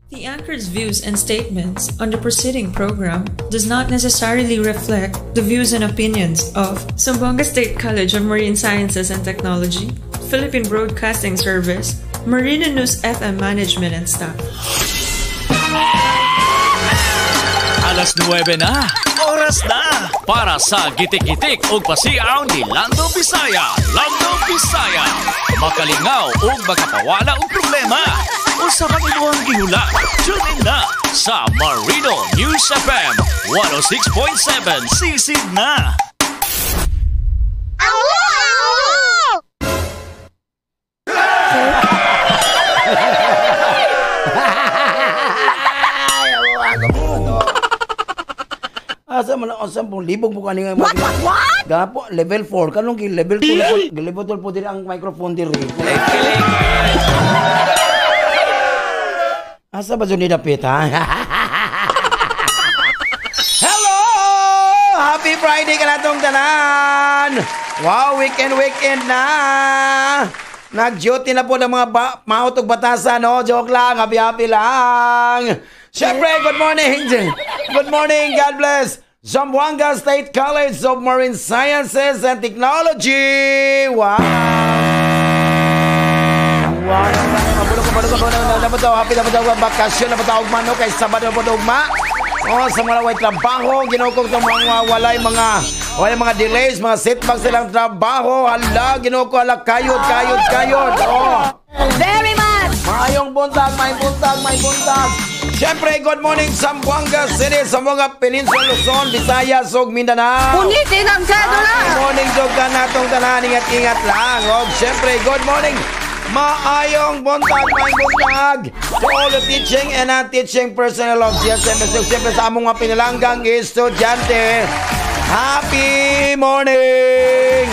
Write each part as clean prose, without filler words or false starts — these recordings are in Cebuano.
The anchor's views and statements on the preceding program does not necessarily reflect the views and opinions of Zamboanga State College of Marine Sciences and Technology, Philippine Broadcasting Service, Marina News FM management and staff. Alas 9 na, oras na para sa gitik-gitik ug pasiaw ni Lando Bisaya. Lando Bisaya, makalingaw ug makapawala og problema. Unsa man imong gihula, tune in na sa Marino News FM 106.7. Sisid na! Asa man ang 10,000 po kani nga. What what what? Gapo level 4 kanong gi level 2 na po, level 2 po diri ang microphone diri. Asa ba jud ni dapit ha? Hello! Happy Friday kanatong tanan. Wow, weekend weekend na. Nag-duty na po ng mga mautog batasan, no? Joke lang, happy happy lang. Siyempre, good morning. Good morning, God bless. Zamboanga State College of Marine Sciences and Technology. Wow! Wow! Happy na po bakasyon na po tawag man, no? Kay Sabado na po ugma. Oh, sa mga way trabaho, ginukog sa mga walay mga delays, mga setbacks silang trabaho. Hala, ginukog, hala, kayod, kayod, kayod. Oh. Very much! Maayong buntag, may buntag, may buntag. Siyempre, good morning Zamboanga City, Zamboanga Peninsula, Luzon, Visayas, ug Mindanao. Punitin ang cedula! Good morning, jog ka natong tanan. Ingat-ingat lang. Og siyempre, good morning. Maayong buntag, maayong buntag to all the teaching and non-teaching personnel of GSMS. Siyempre sa among mga pinalanggang estudyante. Happy morning!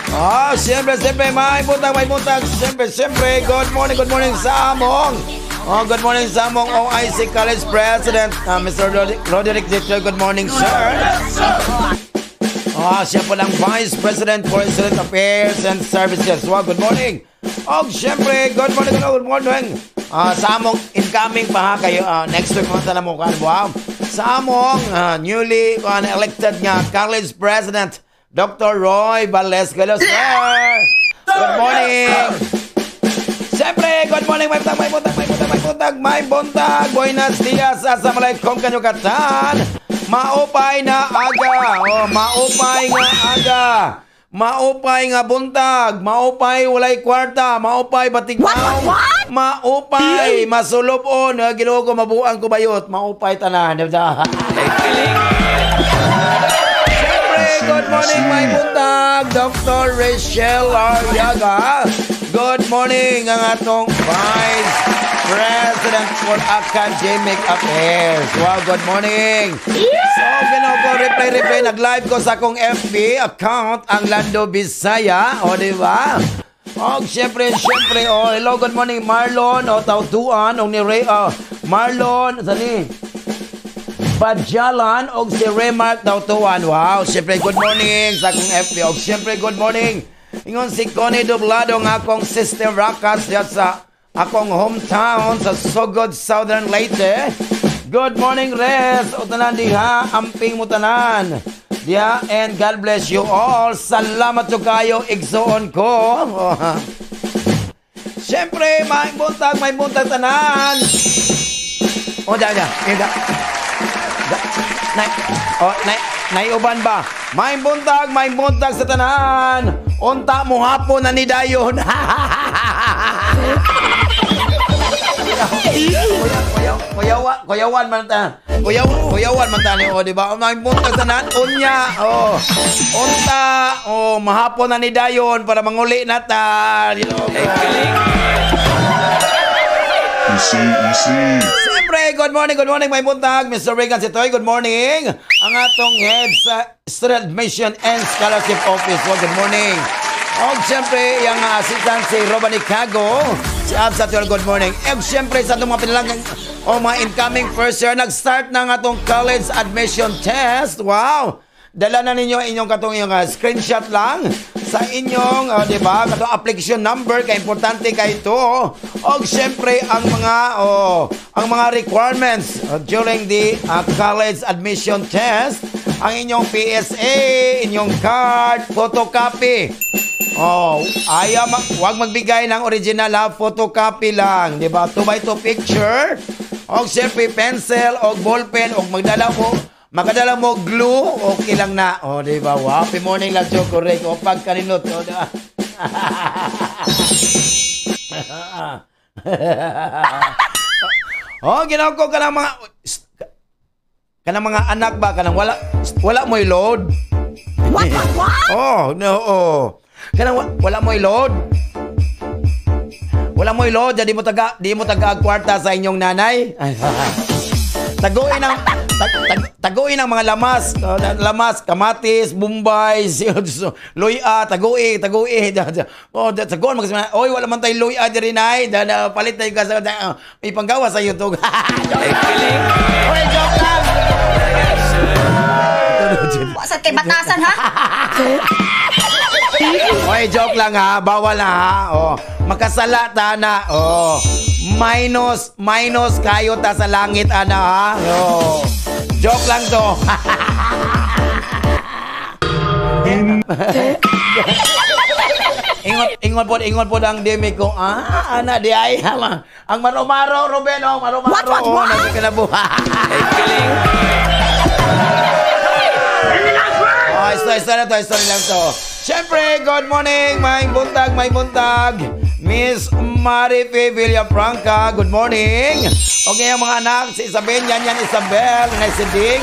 Oh, siyempre, siyempre, may buntag, may buntag. Siyempre, siyempre, good morning sa among. Oh, good morning sa among OIC College President, Mr. Roderick Dictor. Good morning, sir. Oh, siya po lang Vice President for Student Affairs and Services. Wow, good morning. Oh, siyempre, good morning, good morning. Sa among incoming pa ha, kayo, next week mga talamukan. Wow. Sa among newly elected nga College President, Dr. Roy Valesco. Hello, sir. Good morning. Siyempre, good morning, may buntag, may buntag, may buntag, may buntag, may buntag. Buenos dias, assalamualaikum kanyukatan. Maupay na aga. Oh, maupay nga aga. Maupay nga buntag. Maupay walay kwarta. Maupay batignaw. What? Maupay masulubon. Ginoo ko mabuang ko bayot. Maupay tanan. Siyempre, good morning, may buntag. Dr. Rachel Arriaga. Good morning ang atong Vice President for Academic Affairs. Wow, good morning. So, ginoo ko, reply, nag-live ko sa akong FB account, ang Lando Bisaya. O, di ba? O, siyempre, siyempre, o, hello, good morning, Marlon, o, Tautuan, o, ni Ray, o, Marlon, sani? Badjalan, o, si Remark Tautuan. Wow, siyempre, good morning sa akong FB. O, siyempre, good morning. Ingon si Connie Doblado nga akong sister Rakas diya sa akong hometown sa Sogod, Southern Leyte. Good morning, Res. O tanan diha, amping mo tanan. Diha, and God bless you all. Salamat to kayo, igsoon ko. Siyempre, may buntag tanan. O, da, da, da. Da, nay, o, nay, naiuban ba? May buntag sa tanan. Unta mo hapon na ni dayon. Kuyawan man ta. Kuyawan man ta ni, o, di ba? May buntag tanan unya. Oh. Unta, oh, mahapon na ni dayon para manguli na ta. Easy, easy. Siyempre, good morning, may buntag. Mr. Regan Sitoy, good morning. Ang atong head sa Student Admission and Scholarship Office. Well, good morning. O, siyempre, yung assistant si Robani Cago, si Abs Atuel, good morning. And siyempre, sa atong mga pinalang o mga incoming first year, nag-start na ang atong college admission test. Wow! Dala na ninyo inyong katong inyong screenshot lang sa inyong, di ba, katong application number kay importante kay ito. Og syempre ang mga ang mga requirements during the college admission test, ang inyong PSA, inyong card, photocopy. Oh, ayaw wag magbigay ng original ha, photocopy lang, di ba? 2x2 picture. Og syempre pencil og ballpen og magdala mo, makadala mo glue, okay lang na. Oh, di ba? Wow, happy morning lang jo, correct. O pag kaninot, oh, di ba? Oh, ginawa ko kanang mga anak ba kanang wala mo'y load. What? Oh, no. Oh. Kanang wala mo'y load. Wala mo'y load, di mo taga kwarta sa inyong nanay. Taguin ang taguin ang mga lamas, lamas, kamatis, bombay, luya, tagui. Oh, taguan mag oy, wala man tay luya diri nay. Palit tayo ka sa ipanggawa sa YouTube. Oy, joke lang. Wasat kay batasan ha. Oy, joke lang ha, bawal na ha. Oh, makasala ta na. Oh, minus kayo ta sa langit ana ha. Oh, joke lang to. Ingon po ang demi ko. Ah, ana di ay ang maromaro Ruben, oh, maromaro. What? Oh, nagkanabuha. Oh, story lang to. Siyempre, good morning, may buntag. Miss Marife Villafranca, good morning. Okay, ang mga anak, si Isabel, yan Isabel, nice ding.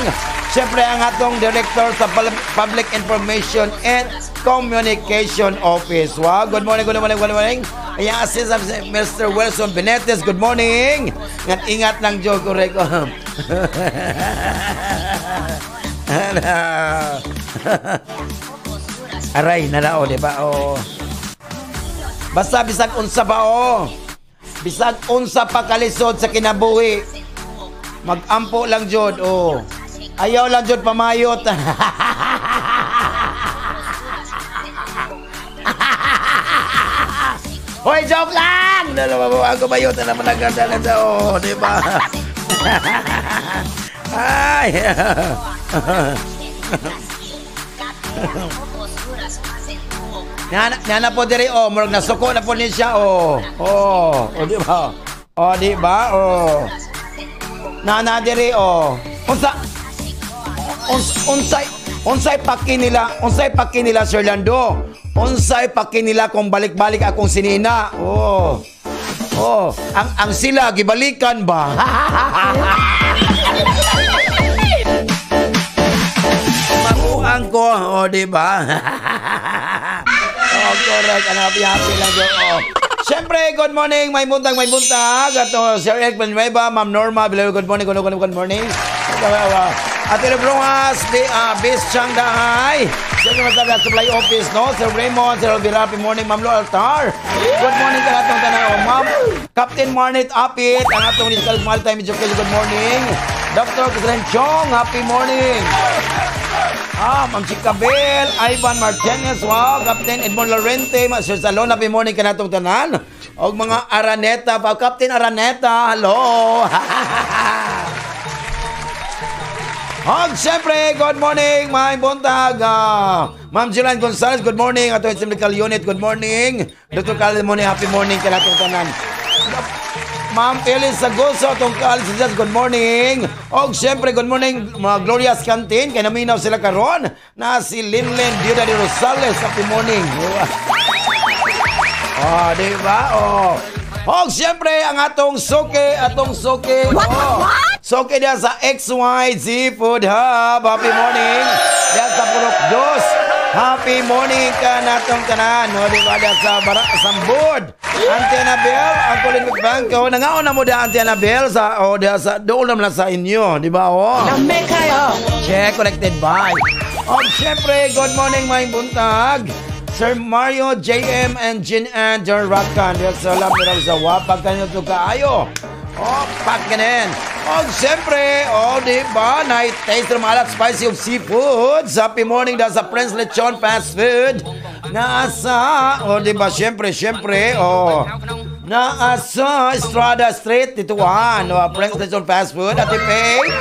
Siyempre, ang atong director sa Public Information and Communication Office. Wow, good morning, good morning, good morning. Ayan, assistant Mr. Wilson Benetes, good morning. Ingat lang, Joe, correct. Aray, nalao, di ba? Oh. Basta bisag unsa pa, oh. Bisag unsa pa kalisod sa kinabuhi. Magampo lang jud, oh. Ayaw lang jud pamayot. Hoy, joke lang. Dalawa ako bayot na naman nagdala sa, oh, di ba? Ay. Nana po diri, oh, murag nasuko na po ni siya, oh. Oh, oh, di ba? Oh, di ba? Oh. Nana diri, oh. Unsay paki nila, Sir Lando? Unsay paki nila kung balik-balik akong sinina? Oh. Oh, ang sila gibalikan ba? Mabuang ko, oh, di ba? Oh, correct. Ano, happy lang yun. Oh. Siyempre, good morning. May buntag. Ato, Sir Eric Manueva, Ma'am Norma, good morning, good morning. Ate Lebrongas, Bis Chang Dahay. Siyempre, masabi at Supply Office, no? Sir Raymond, Sir Elvira, happy morning, Ma'am Lo Altar. Good morning ka lahat ng tanaw. Ma'am, Captain Marnet Apit, ang atong Digital Maritime Education, good morning. Dr. Catherine Chong, happy morning. Ah, Ma'am Chica Bell, Ivan Martinez, wow, Captain Edmond Lorente, Sir Salon, happy morning ka natong tanan. Og mga Araneta, pa, Captain Araneta, hello. Og siyempre, good morning, may buntag. Ma'am Jilan Gonzalez, good morning. Ato Medical Unit, good morning. Dr. Carl Morning, happy morning ka natong tanan. Ma'am Elis Sagoso, atong Kaal, good morning. Og siyempre, good morning, mga Gloria's Canteen. Kaya naminaw sila karon na si Linlin Viuda de Rosales. Happy morning. Oh, di ba? Oh. Og siyempre, ang atong suki, What? Oh. Suki diyan sa XYZ Food Hub. Happy morning. Diyan sa Purok Dos. Happy morning ka natong tanan. O, di ba? Diyan sa Sambod. Auntie Annabel, ang Colin McBanco. Nangaon na mo da, Auntie Annabel, sa, o, diyan sa, doon naman sa inyo. Di ba? O. Check, connected by. O, siyempre, good morning, may buntag. Sir Mario, JM, and Jin and John Rakan. Diyan sa Lamiraw sa Wapag kanyo to kaayo. O, pagkanin. Og siyempre, oh, di ba, night taste ng mga spicy of seafood. Happy morning da sa Prince Lechon Fast Food. Naasa, oh, di ba, siyempre, siyempre, oh, naasa Estrada Street, Tituan, oh, Prince Lechon Fast Food, Ate Faye,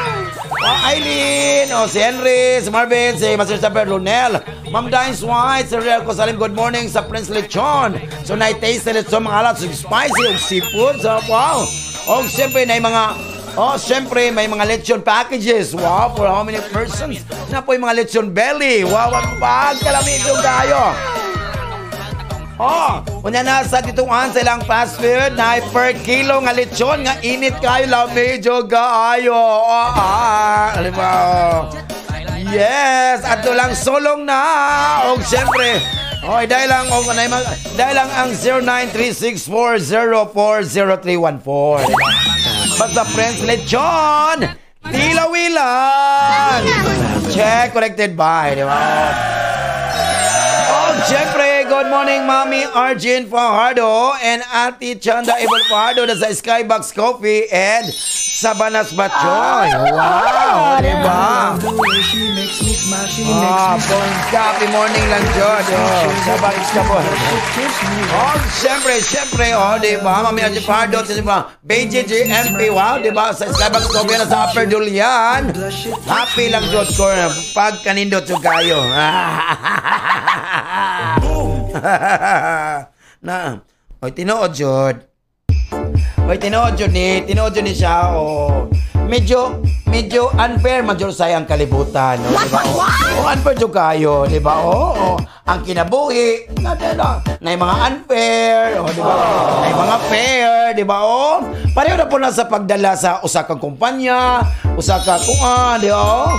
oh, Eileen, oh, si Henry, si Marvin, si Master Saber Lunel, Ma'am Dines White, si Real Cosalim, good morning sa Prince Lechon. So, night taste na lechon, mga alat, spicy of seafood, so, wow. Oh, siyempre, na mga, oh, siyempre, may mga lechon packages. Wow, for how many persons? Na po yung mga lechon belly. Wow, ang pagkalamig yung kayo. Oh, unya na sa Tituan sa ilang fast food na per kilo nga lechon nga init kayo lang medyo kaayo. Oh, ah, alam mo. Yes, ato lang solong na. Og siyempre, oh, dahil lang og dahil lang ang 0936404031. Basta Prince Lechon, Tilawilan. Check collected by, di ba? Oh, siyempre, good morning, Mami Arjun Fajardo and Ate Chanda Ibon Fajardo na sa Skybox Coffee and Sabanas Batchoy. Wow, di ba? Ah, happy morning lang, George. Oh, Sabanas ka po. Oh, siyempre, siyempre, oh, di ba? Mami Arjun Fajardo, di ba? BJJMP, wow, di ba? Sa Skybox Coffee na sa Upper Dulian. Happy lang, George, ko. Pagkanindot yung kayo. Na, oy, tinuod jud. Oy, tinuod jud ni siya. Oh. Medyo medyo unfair man jud sa ang kalibutan, no, di ba? Oh, oh, unfair jud kayo, di ba? Oh, oh, ang kinabuhi, na na, na mga unfair, oh, di ba? Na mga fair, di ba? Oh, pareho na po na sa pagdala sa usa ka kumpanya, usa ka kuan, di ba?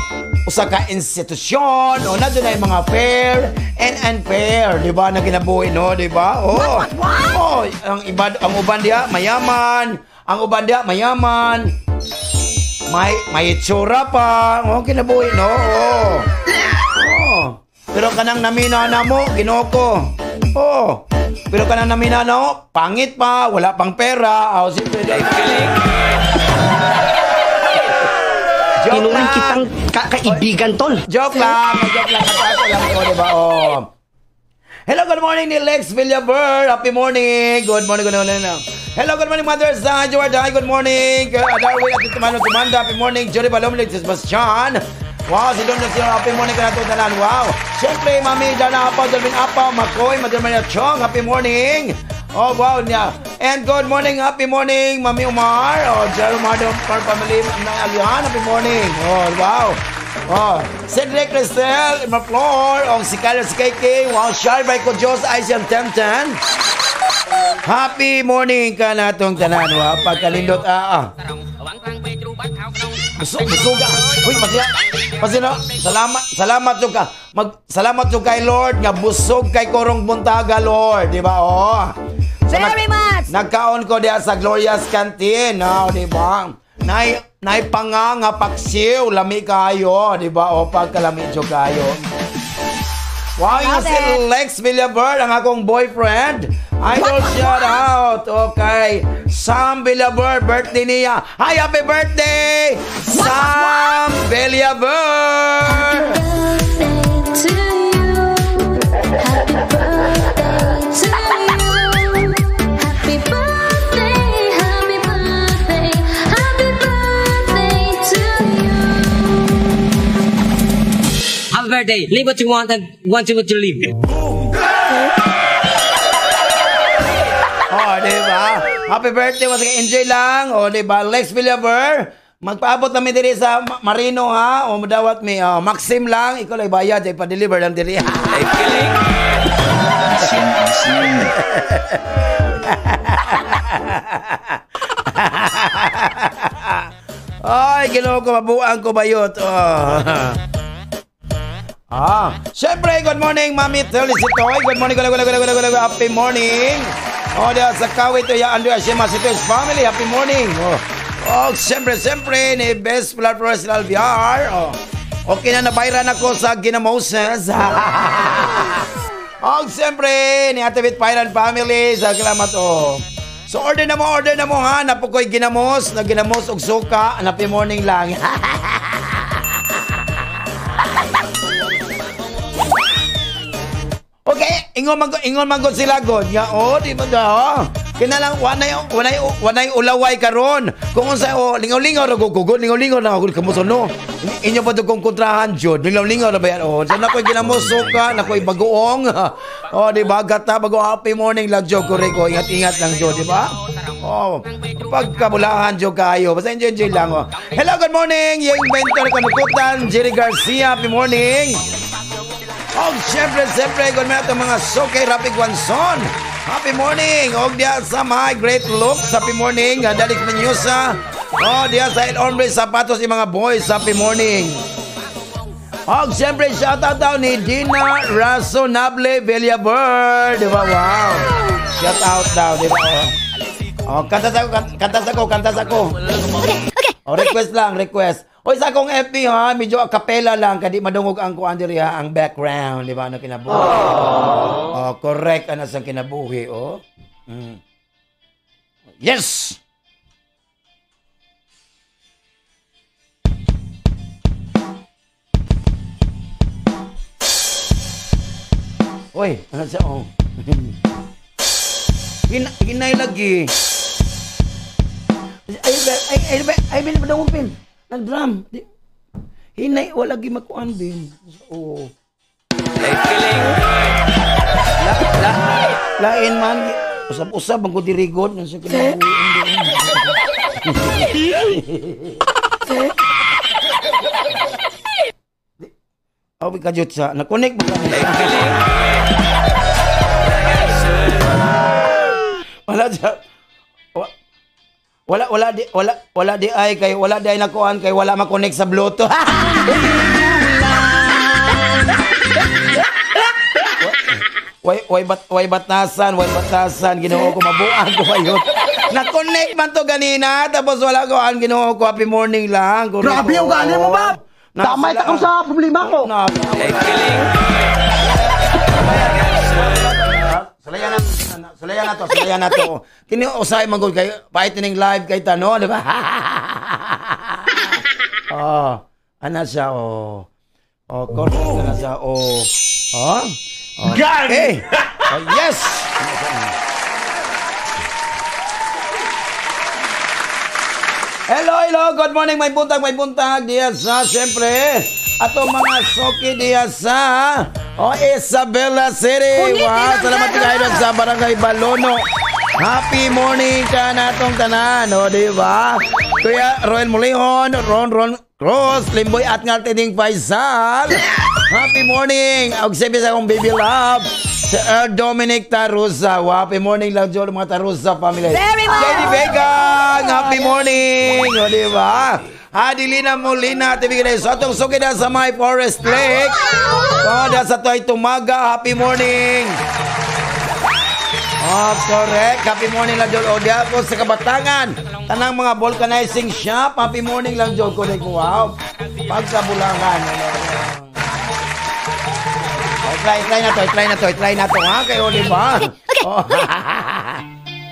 Usa ka institusyon, o na doon ay mga fair and unfair, di ba, na kinabuhi, no, di ba? Oh, oh, ang iba, ang uban diha mayaman, ang uban diha mayaman, may itsura pa, oh, kinabuhi, no, oh. Oh. Pero kanang namina na mo, Ginoo ko. Oh. Pero kanang namina na mo, pangit pa, wala pang pera, oh, siyempre, Tinuring kitang kakaibigan, tol. Joke lang, joke lang. Ako lang ko, di ba? Oh. Hello, good morning ni Lex Villaver. Happy morning. Good morning, good morning. Hello, good morning, Mother Zan. Joarday, good morning. Darwin at Tumano Tumanda. Happy morning. Jory Balomlig, Sebastian. Wow, si Don José, happy morning ka na tanan. Wow. Siyempre, Mami Dana Apaw, Delvin Apaw, Makoy, Mother Maria Chong. Happy morning. Oh, wow niya. And good morning, happy morning, Mami Umar. Oh, Jerry Umar, our family, Alihan, happy morning. Oh, wow. Oh, Cedric Cristel, Maflor, oh, si Kyler, si KK, wow, Shar by ko Diyos, Aisian Temten. Happy morning ka na itong tanan, wow, pagkalindot, Busog, busuga. Uy, pasino, salamat, salamat yung ka, salamat yung kay Lord, nga busog kay Korong Buntaga, Lord, di ba, oh. So, very much. Nagkaon ko diya sa Gloria's Canteen, no, di ba? Nay panga nga paksiw, lami kayo, di ba? O pagkalami jud kayo. Wow, nga si Lex Villaver, ang akong boyfriend. Idol shout out. Okay. Sam Villaver, birthday niya. Hi, happy birthday, Sam Villaver! Happy birthday to you. Happy birthday to you. Happy birthday, happy birthday, happy birthday to you. Happy birthday. Live what you want and want what you live. Oh, di ba? Happy birthday, masaya enjoy lang. Oh, di ba? Lex Villaver, magpaabot namin diri sa Marino ha. O madawat mi, oh, Maxim lang, ikaw lang bayad, ay pa-deliver lang diri. Ay, Ginoo ko, mabuang ko bayot. Oh. Ah, syempre, good morning, Mami Felicitoy. Good morning, good, good, good, good, good, happy morning. Oh, diya sa Kawit, ya Andrea Shema Sitoy's family, happy morning. Oh, oh, syempre, syempre, ni Best Flood Flores Alviar. Oh, okay na, nabayran ako sa Ginamoses. Oh, syempre, ni Ate Bit Pairan family, sa salamat, oh. So order na mo ha. Napukoy ginamos, na ginamos og suka, happy morning lang. Okay, ingon man gud sila god. Nga oh, di ba da? Kinalang wanay ulaway karon. Kung unsa oh, lingaw-lingaw ra gugugod, lingaw-lingaw na gud kamo no. Inyo pa kung kontrahan jud. Lingaw-lingaw ra ba yan? Oh, so nakoy ginamos suka, nakoy bagoong. Oh, di ba? Gata bago happy morning lang jud correct. Oh, ingat-ingat lang jud, di ba? Oh, pagkabulahan jud kayo. Basta enjoy lang oh. Hello, good morning. Yung inventor kanukutan, Jerry Garcia, happy morning. Og siyempre, good morning atong mga suki, Rapi Guanzon. Happy morning. Og diya sa my great looks, happy morning. Dalik Menyusa. Oh, diya sa El Hombre Sapatos yung mga boys, happy morning. Og siyempre, shout out daw ni Dina Razonable Villabert. Di ba? Wow. Shout out daw, di ba? Oh, kanta sa ko. Okay. Oh, request lang, request. Oy, sa akong FB ha, medyo a cappella lang kadi madungog ang kuan diri ha, ang background, di ba ano kinabuhi. Oh, correct ana sa kinabuhi, oh. Mm. Yes. Oy, ano siya oh. Hinay lagi. Ay, madungog pin. Nag-drum. Hinay, wala lagi makuan din. Oo. Lain man. Usab-usab, ang kudirigod. Nasa kinabuhi. Oh, kajut sa. Nakunik ba ka? Wala siya. Wala di ay kay wala di ay nakuan kay wala makonect sa Bluetooth. Way batasan, Ginoo ko mabuang ko ayot. Na-connect man to ganina tapos wala ko ang Ginoo ko, happy morning lang. Grabe yung gani mo ba? Tama ita sa problema ko. Sulayan na to. Kini usay man gud kay pait ning live kay tano, di ba? Oh, ana siya oh. Oh, correct na siya oh. Oh. Okay. Oh, yes. Hello, good morning, may buntag diya sa siyempre ato mga soki diya sa Isabela City. Wow, salamat kayo sa Barangay Balono. Happy morning ka natong tanan, o di ba? Kuya Roel Mulihon, Ron Cruz, Limboy at nga Tining Faisal. Happy morning. Og sabi sa akong baby love, si Earl Dominic Tarusa. Wow, happy morning lang dyan mga Tarusa family. Very much. JD Vega, happy morning. O di ba? Adelina Molina, TV Kinay. So atong suki na sa my Forest Lake. So da sa Toy Tumaga, happy morning. Oh, correct. Happy morning lang, Jol. O, diya po sa Kabatangan. Tanang mga vulcanizing shop. Happy morning lang, Jol. Correct. Wow. Pagkabulangan. Oh, try na to, ha? Kayo, di ba? Okay. Oh.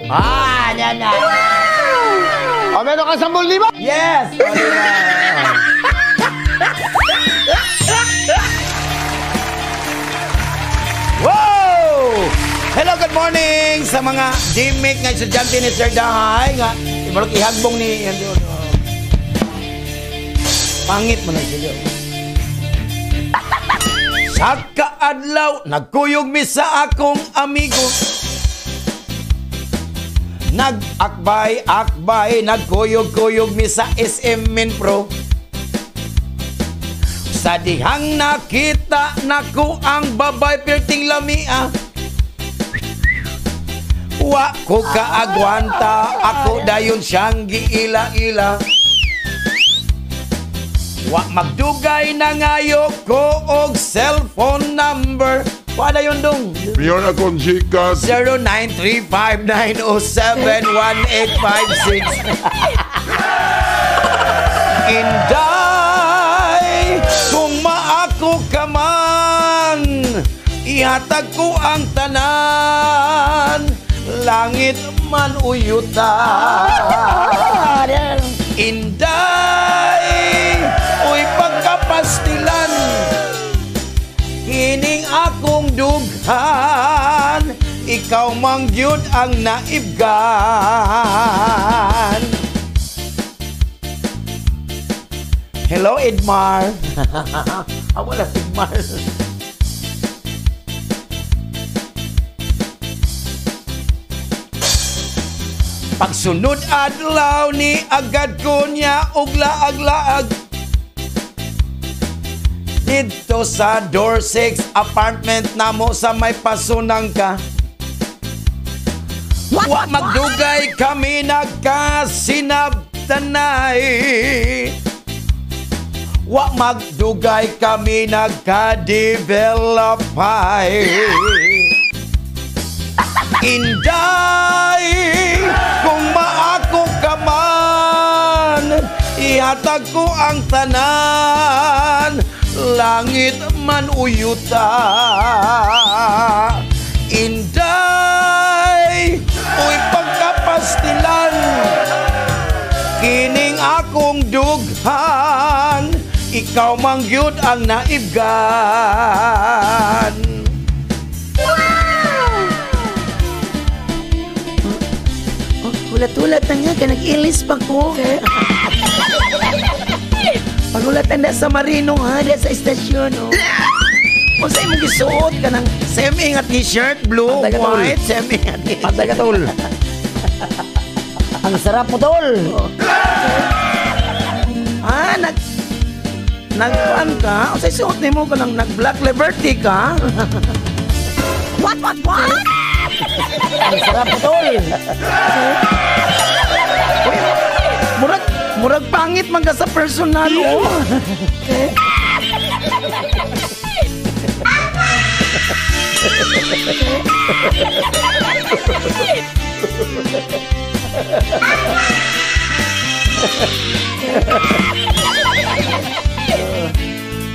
Ah, yan na. O, meron kang 10,000? Yes! O, di ba? Wow! Hello, good morning sa mga dimik nga estudyante ni Sir Dahay nga ibalok ihagbong ni yan doon. Pangit man lang sila. Sa kaadlaw, nagkuyog mi sa akong amigo. Nag-akbay-akbay, nagkuyog-kuyog mi sa SM Minpro. Sa dihang nakita nako ang babay pirting lamia. Wa ko kaagwanta, ako dayon siyang giila-ila. Wa magdugay na ngayo ko og cellphone number. Wa dayon dong. Beyond akong Gcash. 0935-907-1856. Inday, kung maako ka man, ihatag ko ang tanan. Langit man uyuta. Inday, uy pagkapastilan, kining akong dughan, ikaw mang gyud ang naibgan. Hello, Edmar. Wala si Edmar. Pagsunod adlaw ni agad ko niya og laag-laag didto sa door 6 apartment namo sa may pasunang ka. Wa magdugay kami nagkasinabtanay. Wa magdugay kami nagka-developay. Inday, kung maako ka man, ihatag ko ang tanan, langit man uyuta. Inday, uy pagkapastilan, kining akong dughan, ikaw mang gyud ang naibgan. Hulat-hulat na nga, kaya nag-ilis pa ko. Paghulat na sa Marino, ha, sa istasyon, oh. O sa imong gisuot ka ng semi nga t-shirt, blue, white, semi nga t-shirt. Pantay ka, tol. Ang sarap mo, tol. Ah, nagkuan ka? O sa isuot nimo ka ng nag-Black Liberty ka? What? Ang sarap mo, tol. Murag pangit man ka sa personal, oh.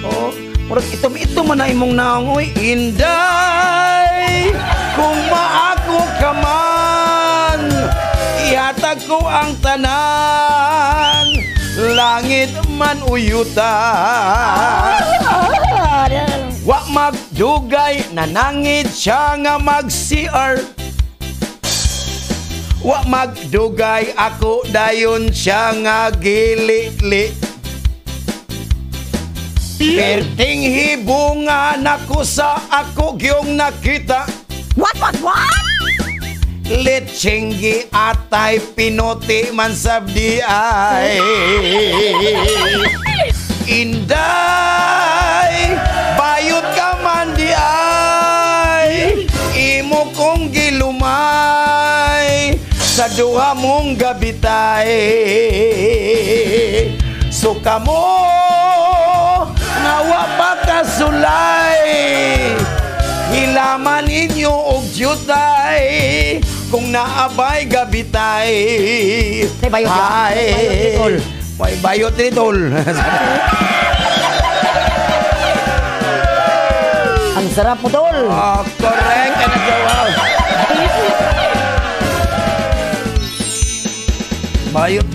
Oh, murag itom-itom man na imong naong, oy. Inday, kung maako ka man, ihatag ko ang tanan, langit man uyuta. Wa magdugay, nanangit siya nga mag-CR. Wa magdugay, ako dayon siya nga gilili. Perting hibungan ako sa ako gyung nakita. What? Litsinggi atay pinuti man sabdi ay. Inday, bayot ka man di ay, imo kong gilumay sa duha mong gabitay. Suka mo nga wa pa kasulay, hilaman ninyo og jutay kung naabay gabitay. May bayot ay, tol. May bayot ni tol. Ang sarap mo, tol. Oh, correct. Ano wow. Bayot.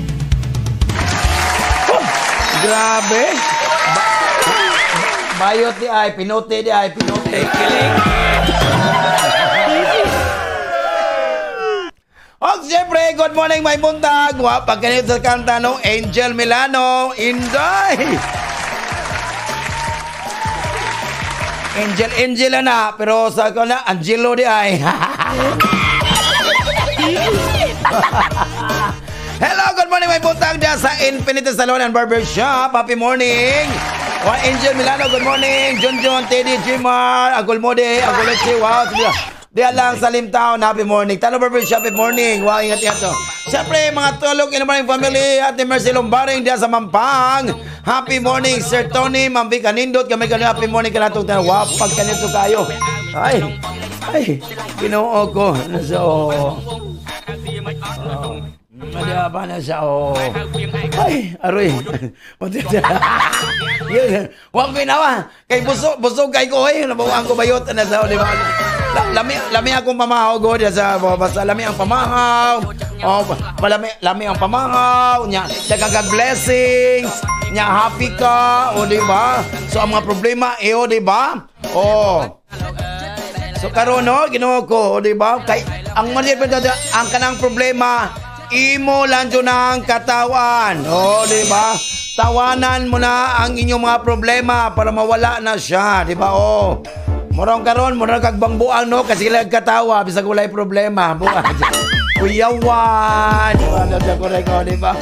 Oh, grabe. Bayot di ay, pinuti di ay, pinuti. Kilig. Og siyempre, good morning, may buntag. Wa pagkanit sa kanta no, Angel Milano, Inday. Angel, Angel na, pero sa ko na, Angelo di ay. Hello, good morning, may buntag diyan sa Infinity Salon and Barber Shop. Happy morning. Wa Angel Milano, good morning. Junjun, Teddy, Jimar, Agol Mode, Agol Leche, wow. Diyan lang sa Limtown, happy morning. Tano Barber Shop, happy morning. Wow, ingat-ingat to. Siyempre, mga tulog in the morning family, Ate Mercy Lombaring diyan sa Mampang. Happy morning, Sir Tony, Ma'am Vic Anindot, kami kami happy morning kanatong tanan. Wow, pagkanito kayo. Ay, ay, Ginoo ko. Nasa, oh. Madya pa na siya, oh. Ay, aroy. Yun, huwag ko inawa. Kay busog, busog kay ko, eh. Nabawaan ko bayot. Nasa, di ba? Lami akong pamahaw god sa basta lami ang pamahaw. Oh, lami ang pamahaw nya, dagag blessings, nya happy ka, o di ba? So ang mga problema iyo, di ba? Oh. So karon no, Ginoo ko, o di ba? Kay ang mali ang kanang problema imo lang jud ang katawan. O di ba? Tawanan mo na ang inyong mga problema para mawala na siya, di ba? Oh. Murang karon, murang kag bangbuang no kasi sila katawa bisag walay problema. Kuyawan. Di ba?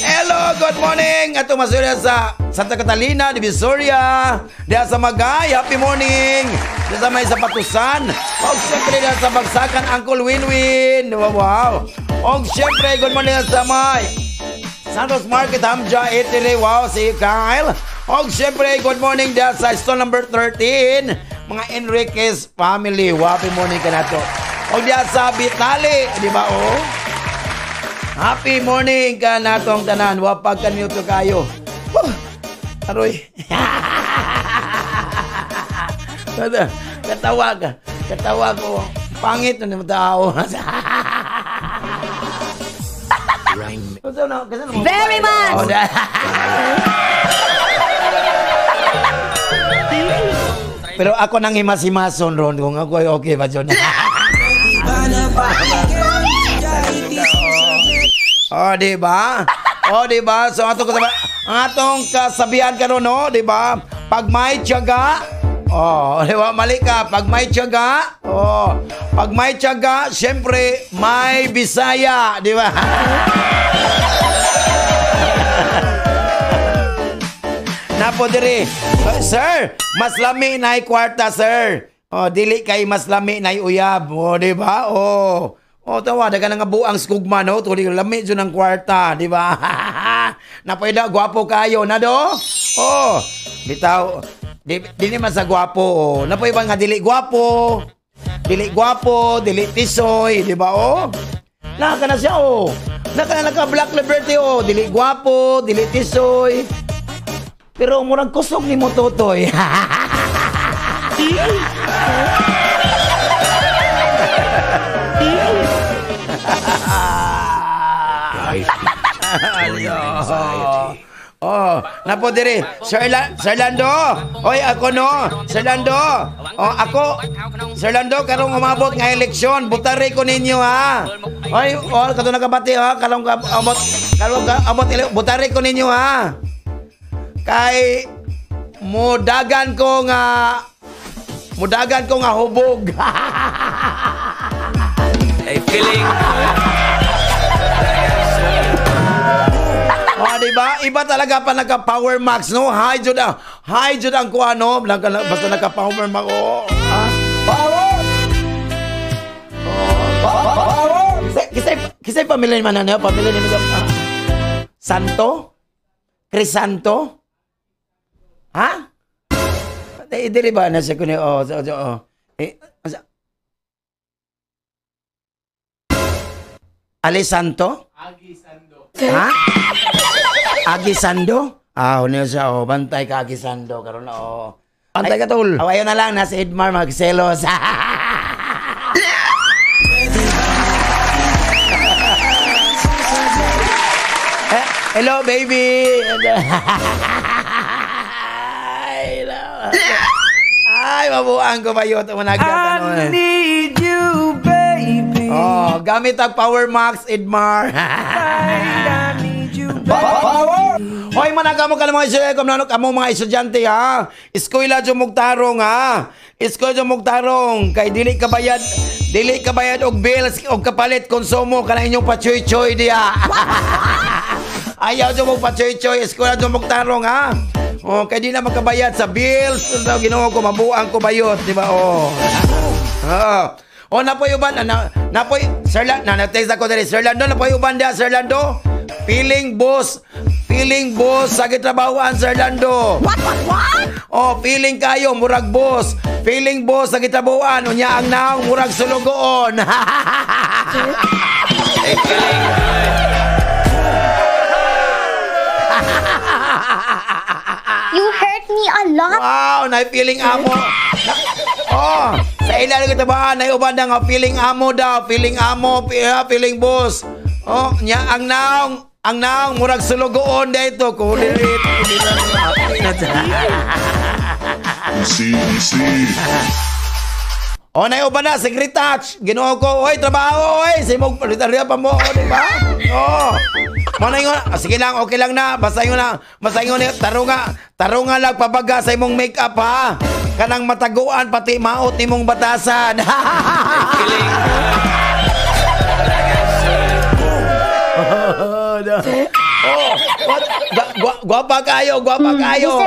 Hello, good morning. Ato masurya sa Santa Catalina, Divisoria, diha sa Magay, happy morning. Diha sa may Sapatusan. Og syempre diha sa Bagsakan, Uncle Winwin. Wow. Og syempre good morning sa may Santos Market, Hamja, Italy. Wow, si Kyle. Og syempre, good morning diha sa stall number 13, mga Enriquez family. Wow, happy morning ka na to. Og diha sa Vitali, di ba? Oh. Happy morning ka na tong tanan. Wapag kanyo to kayo. Whew. Aroy. Katawag. Katawag ko. Pangit na naman tao. Very much. Pero ako nang himas-himason ron kung ako ay okay ba dyan. Oh, di ba? Oh, di ba? So atong ang atong kasabihan karon no, di ba? Pag may tiyaga, oh, di ba? Mali ka. Pag may tiyaga, oh, pag may tiyaga, syempre may Bisaya, di ba? Napo diri. Sir, mas lami na kwarta, sir. Oh, dili kay mas lami na uyab. Oh, di ba? Oh. Oh, tawa daga nga buang skugma no, tuli lami jud ang kwarta, di ba? Napoy da gwapo kayo na do. Oh, bitaw dili man sa gwapo. Oh. Napoy ba nga dili gwapo? Dili gwapo, dili tisoy, di ba? Oh. Naka na siya oh. Naka na naka Black Liberty oh, dili gwapo, dili tisoy. Pero murag kusog ni mo totoy. Oh, napo diri. Sir Lando. Oy, ako no. Sir Lando. Oh, ako. Sir Lando, karong umabot nga eleksyon, butari ko ninyo ha. Oy, oh, kato nakabati ha, karong abot, butari ko ninyo ha. Kay mudagan ko nga hubog. Hey, feeling. Oh, di ba? Iba talaga pa naka Power Max, no? High jud ang kuha, no? Basta naka Power Max. Oh. Ah? Power. Oh, power. Kisay pamilya man na, pamilya ni Santo? Crisanto? Ha? Dili ba na siya kuno? Oh, oh. Eh, Alessandro? Agisando. Ha? Agisando? Ah, uno siya. Oh, bantay ka Agisando karon oh. Bantay ka tol. Oh, ayun na lang nasa Edmar magselos. Hello baby. Ay, mabuang ko ba yun? I need you, baby. Oh, gamit ang Power Max, Edmar. I need you, baby. Hoy, managamo ka ng mga estudyante, kamo mga estudyante, ha? Eskwela dyan mugtarong, ha? Eskwela dyan mugtarong. Kay dili ka bayad og bills og kapalit konsumo ka na inyong pachoy-choy diya. Ayaw dyan mong pachoy-choy, eskwela dyan mugtarong, ha? Oh, kay di na makabayad sa bills. Ginawa ko, mabuang ko bayot, di ba? Oh. Oh. Oh, napoy uban, napoy, Sir Lando, na-text ako dali, Sir Lando, napoy uban diya, Sir Lando. Feeling boss sa gitrabahoan, Sir Lando. What? Oh, feeling kayo, murag boss. Feeling boss sa gitrabahoan, unya ang naong murag sulugoon. You hurt me a lot. Wow, na feeling amo. Oh. Sa ilan kita ba nay uban na nga feeling amo daw, feeling amo, feeling boss. Oh, nya ang naong murag sulugoon dito ko dili. Easy, easy. O, nay uban na secret touch. Ginoo ko, oy, trabaho, oy, simog palitarya pa mo, di ba? Oh. Mo na ingon, sige lang, okay lang na. Basta ingon na, tarunga lang pabaga sa imong makeup ha. Kanang mataguan pati maot nimong batasan. Oh, guwapa kayo, guwapa kayo.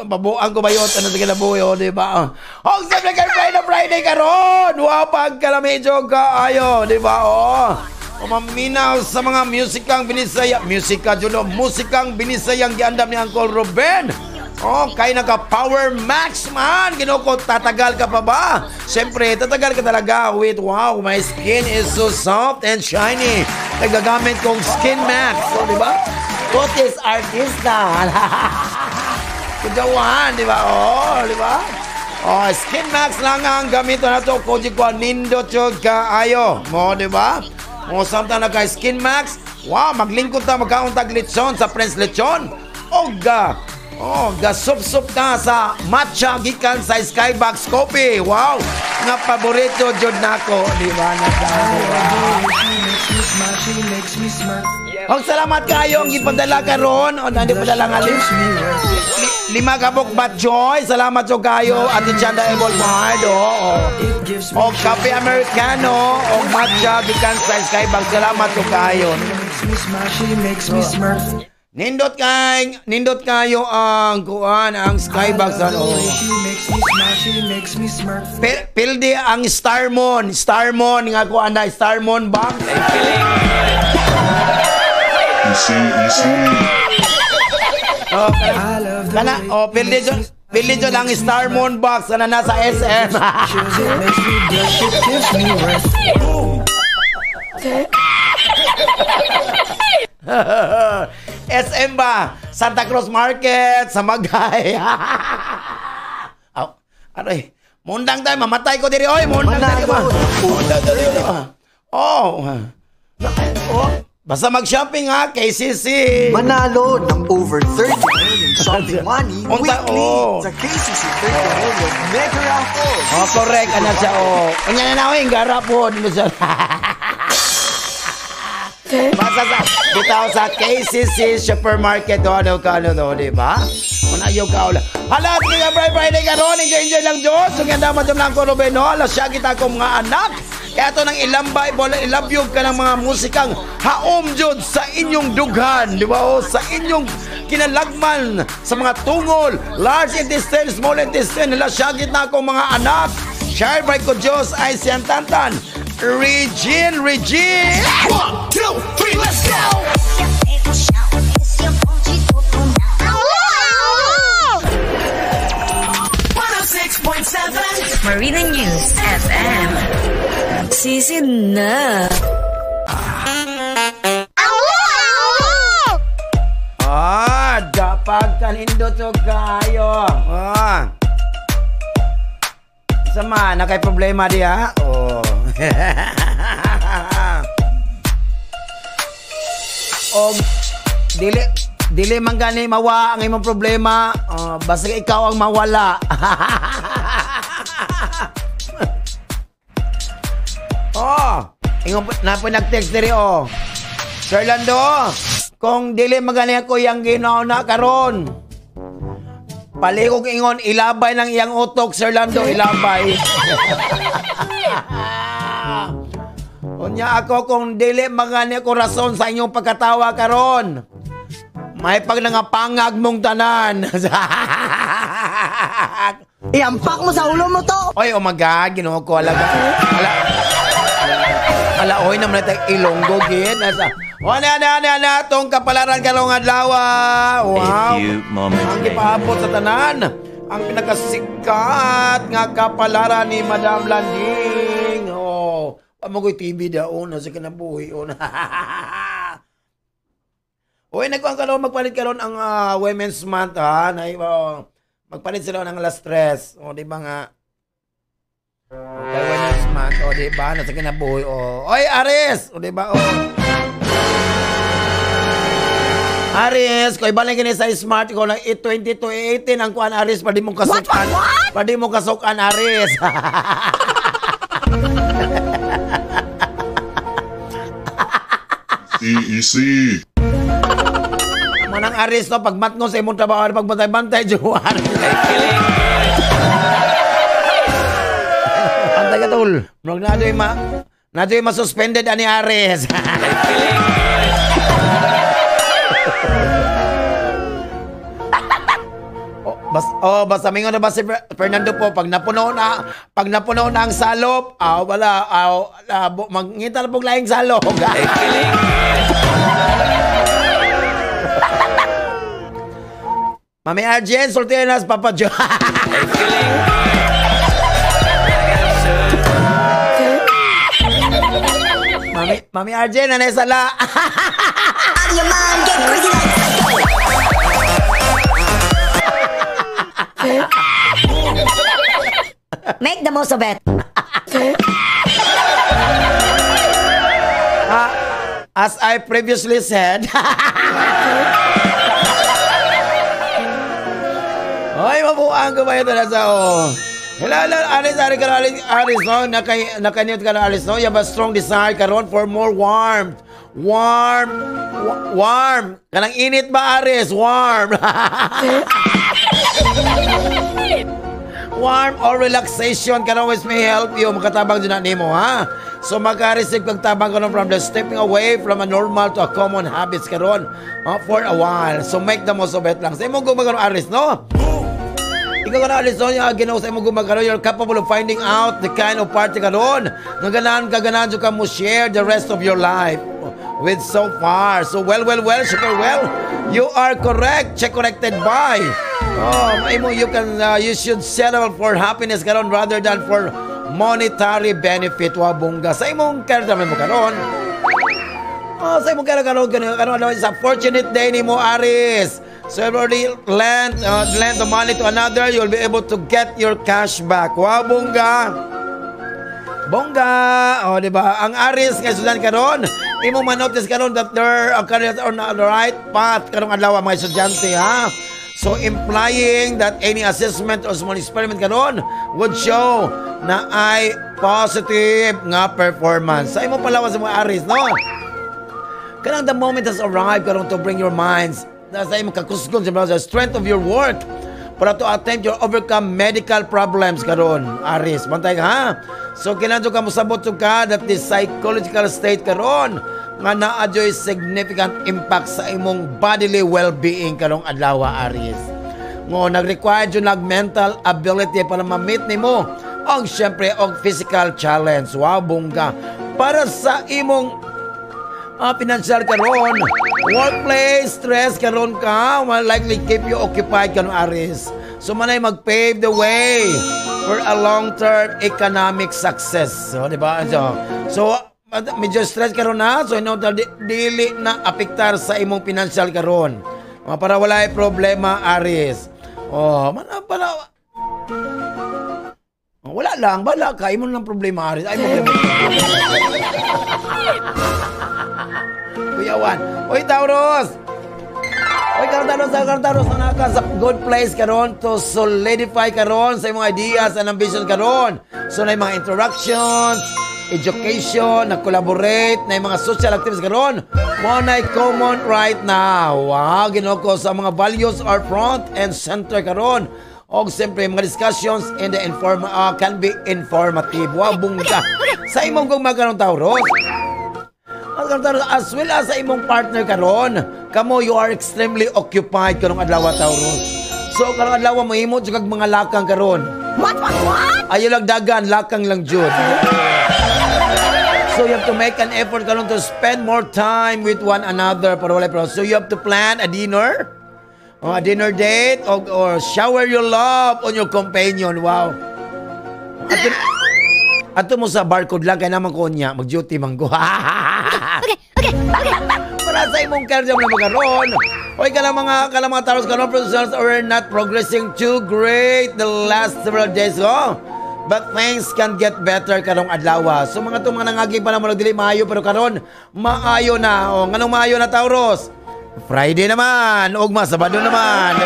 Pabuang ko ba yun? Ano sa kinabuhi, o, di ba? Oh, siyempre kay Friday karon. Wapag kalamidyo kaayo, di ba? Oh. Umaminaw sa mga musikang binisaya. Musika, Juno. Musikang binisayang giandam ni Uncle Ruben. Oh, kay naka Power Max man. Ginoo ko, tatagal ka pa ba? Siyempre, tatagal ka talaga. Wait, wow, my skin is so soft and shiny. Nagagamit kong Skin Max. So, di ba? Kutis artista. Kujawan, di ba? Oh, di ba? Oh, Skin Max lang ang gamito na to. Koji ko, nindo chug kaayo. Mo, di ba? Mo, samtang na kay Skin Max. Wow, maglingkod ta magkauntag lechon sa Prince Lechon. Oga. Oh, gasup-sup na sa matcha gikan sa Skybox Coffee. Wow, nga paborito jud nako, di ba? Og salamat kayo ang gipadala karon. O nandi padala nga lima ka buok batchoy. Salamat jud kayo Ate Chanda Ebol Pardo. Og kape americano og matcha gikan sa Skybox. Salamat jud kayo. Nindot kayo ang kuan ang Skybox ano. Pildi ang Starmon nga kuan na Starmon box. Easy, easy. Oh, kana oh pildi jud ang Starmon box na nasa SM. SM ba? Santa Cruz Market, sa Magay. Oh, aray. Mundang tayo, mamatay ko diri oy, mundang tayo ba? Mundang tayo. Oh. Oh. Basta mag-shopping ha, KCC. Manalo ng over 30 million shopping money weekly sa KCC 30 million mega raffle. Oh, correct ana siya oh. Unya na naoy garapon siya. Basta sa bitaw sa KCC Supermarket o ano ka ano do, di ba? Unayo ka ula. Hala, sige ka Friday karon, enjoy lang Diyos. Sugyan dapat lang ko Ruben, no? Alas siya kita ko mga anak. Kaya ito nang ilambay, bola ilabyog ka ng mga musikang haom jud sa inyong dughan, di ba? O sa inyong kinalagman, sa mga tungol, large intestine, small intestine, hala siya kita ko mga anak. Share by ko Diyos ay siyang tantan. Regine! 1, 2, 3, let's go! Marina News FM. Sisid na. Ah, dapat kanindot kayo. Ah. Sama, na kay problema diha. Oh. Og dili man gani mawa ang imong problema, basta ikaw ang mawala. Oh, ingon na po nag-text diri oh. Sir Lando, kung dili man gani ako yang Ginoo na karon. Palikog ingon ilabay ng iyang utok, Sir Lando, ilabay. Unya ako kung dili magani ko rason sa inyong pagkatawa karon. May pag nangapangag mong tanan. Iampak mo sa ulo mo to. Oy, oh my God, Ginoo ko alaga. Ala oy naman na Ilonggo gid. Nasa. O na tong kapalaran karong adlaw. Wow. Ang gipaabot sa tanan ang pinakasikat nga kapalaran ni Madam Landing. Oh, pamogoy TV daon sa kinabuhi on. Uy, nagkuhan karon magpalit karon ang Women's Month ha. Nay, magpalit sila ng alas 3. O di ba nga? Kay Awareness Month, o di ba? Nasa kinabuhi, o. Oy, Aris! O di ba, o. Aris, kung ibalik kini sa Smart ko ng 820 to 818 ang kuan, Aris, pwede mong kasukan. What? Pwede mong kasukan, Aris. CEC. Manang Aris, no, pag matngon sa imong trabaho, pag bantay-bantay, juwan. Pantay ka, tol. Murag na doy ma-suspended ani Aris. Basta mingon na ba si Fernando po, pag napuno na ang salop, wala, mangita na pong laing salop. Mami Arjen, sultinas, Papa Joe. Mami Arjen, nanay sala. Out of your mind, get crazy like psycho. Make the most of it. As I previously said. Ay, mabuang ko ba ito na sa oh. Hello, hello, Aris, Aris, Aris, Aris, no? Nakaniyot ka na, Aris, no? You have a strong desire karon for more warmth. Warm, warm. Kanang init ba, Aris? Warm. Warm or relaxation can always may help you. Makatabang din na nimo, ha? So, makareceive kag tabang karon from the stepping away from a normal to a common habits karon for a while. So, make the most of it lang. Sa imong gumagano, Aris, no? Ikaw ka na, Aris, no? Ginoo sa imong gumagano, you're capable of finding out the kind of party karon. Nga ganahan ka, ganahan ka mo share the rest of your life with so far. So, well, super well. You are correct. Check corrected by. Oh, maimo you can you should settle for happiness karon rather than for monetary benefit. Wa bongga sa imong karda mo karon. Oh, sa imong karon karon is a fortunate day nimo, Aris. So if already lend the money to another, you'll be able to get your cash back. Wa bongga. Bongga. Oh, di ba? Ang Aris nga estudyante karon, imo manotice karon that they're on the right path karong adlaw mga estudyante, ha? So implying that any assessment or small experiment karon would show na ay positive nga performance. Sa imo palawan sa mga Aris, no? Kanang the moment has arrived karon to bring your minds sa imong kakusgon sa strength of your work para to attempt your overcome medical problems karon, Aris. Bantay ka, ha? So kinahanglan ka mosabot ka that the psychological state karon nga naa joy significant impact sa imong bodily well-being karong adlaw, Aris. Ngo nag-require jud nag mental ability para ma-meet nimo og syempre og physical challenge. Wow, bongga. Para sa imong financial karon, workplace stress karon ka will likely keep you occupied karon, Aris. So manay mag-pave the way for a long-term economic success. So, di ba? So medyo stress karon na, so ino dili na apektar sa imong financial karon. Para wala ay problema, Aris. Oh, man para wala lang, bala ka imo lang problema, Aris. Ay problema. Kuyawan. Oy, Taurus. Oy, Taurus, na ka sa good place karon to solidify karon sa imong ideas and ambitions karon. So na mga interactions, education, na collaborate, na mga social activities karon, mo na common right now. Wow, Ginoo ko sa mga values are front and center karon. Og siyempre mga discussions in the can be informative. Wow, bongga. Sa imong gugma karon, Taurus. As well as sa imong partner karon, kamo you are extremely occupied karong adlaw, Taurus. So karong adlaw mohimo jud kag mga lakang karon. What? Ayo lang dagan, lakang lang jud. So you have to make an effort karon to spend more time with one another para wala pero. So you have to plan a dinner, or a dinner date, or shower your love on your companion. Wow. Ato mo sa barcode lang kay naman ko niya mag-duty man ko. Okay. Para sa imong career na magkaroon. Oy, kanang mga Taurus karon, producers are not progressing too great the last several days, oh. But things can get better karong adlaw. So mga itong mga nangagi pa na mo dili maayo, pero karon maayo na. O, nganong maayo na, Taurus? Friday naman, ugma Sabado naman.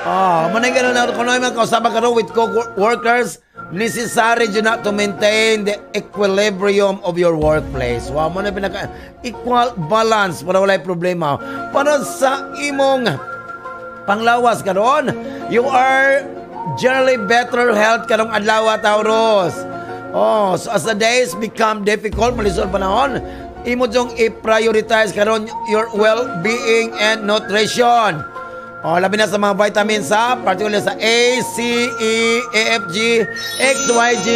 Oh, manay ganun na kuno mga kausaba karon with co-workers, necessary jud na to maintain the equilibrium of your workplace. Wow, mo na pinaka equal balance para walay problema. Para sa imong panglawas karon, you are generally better health karong adlaw, Taurus. Oh, so as the days become difficult, malisod panahon, imo jung i-prioritize karon your well-being and nutrition. Oh, labi na sa mga vitamins ha, particularly sa A, C, E, A, F, G, X, Y, G,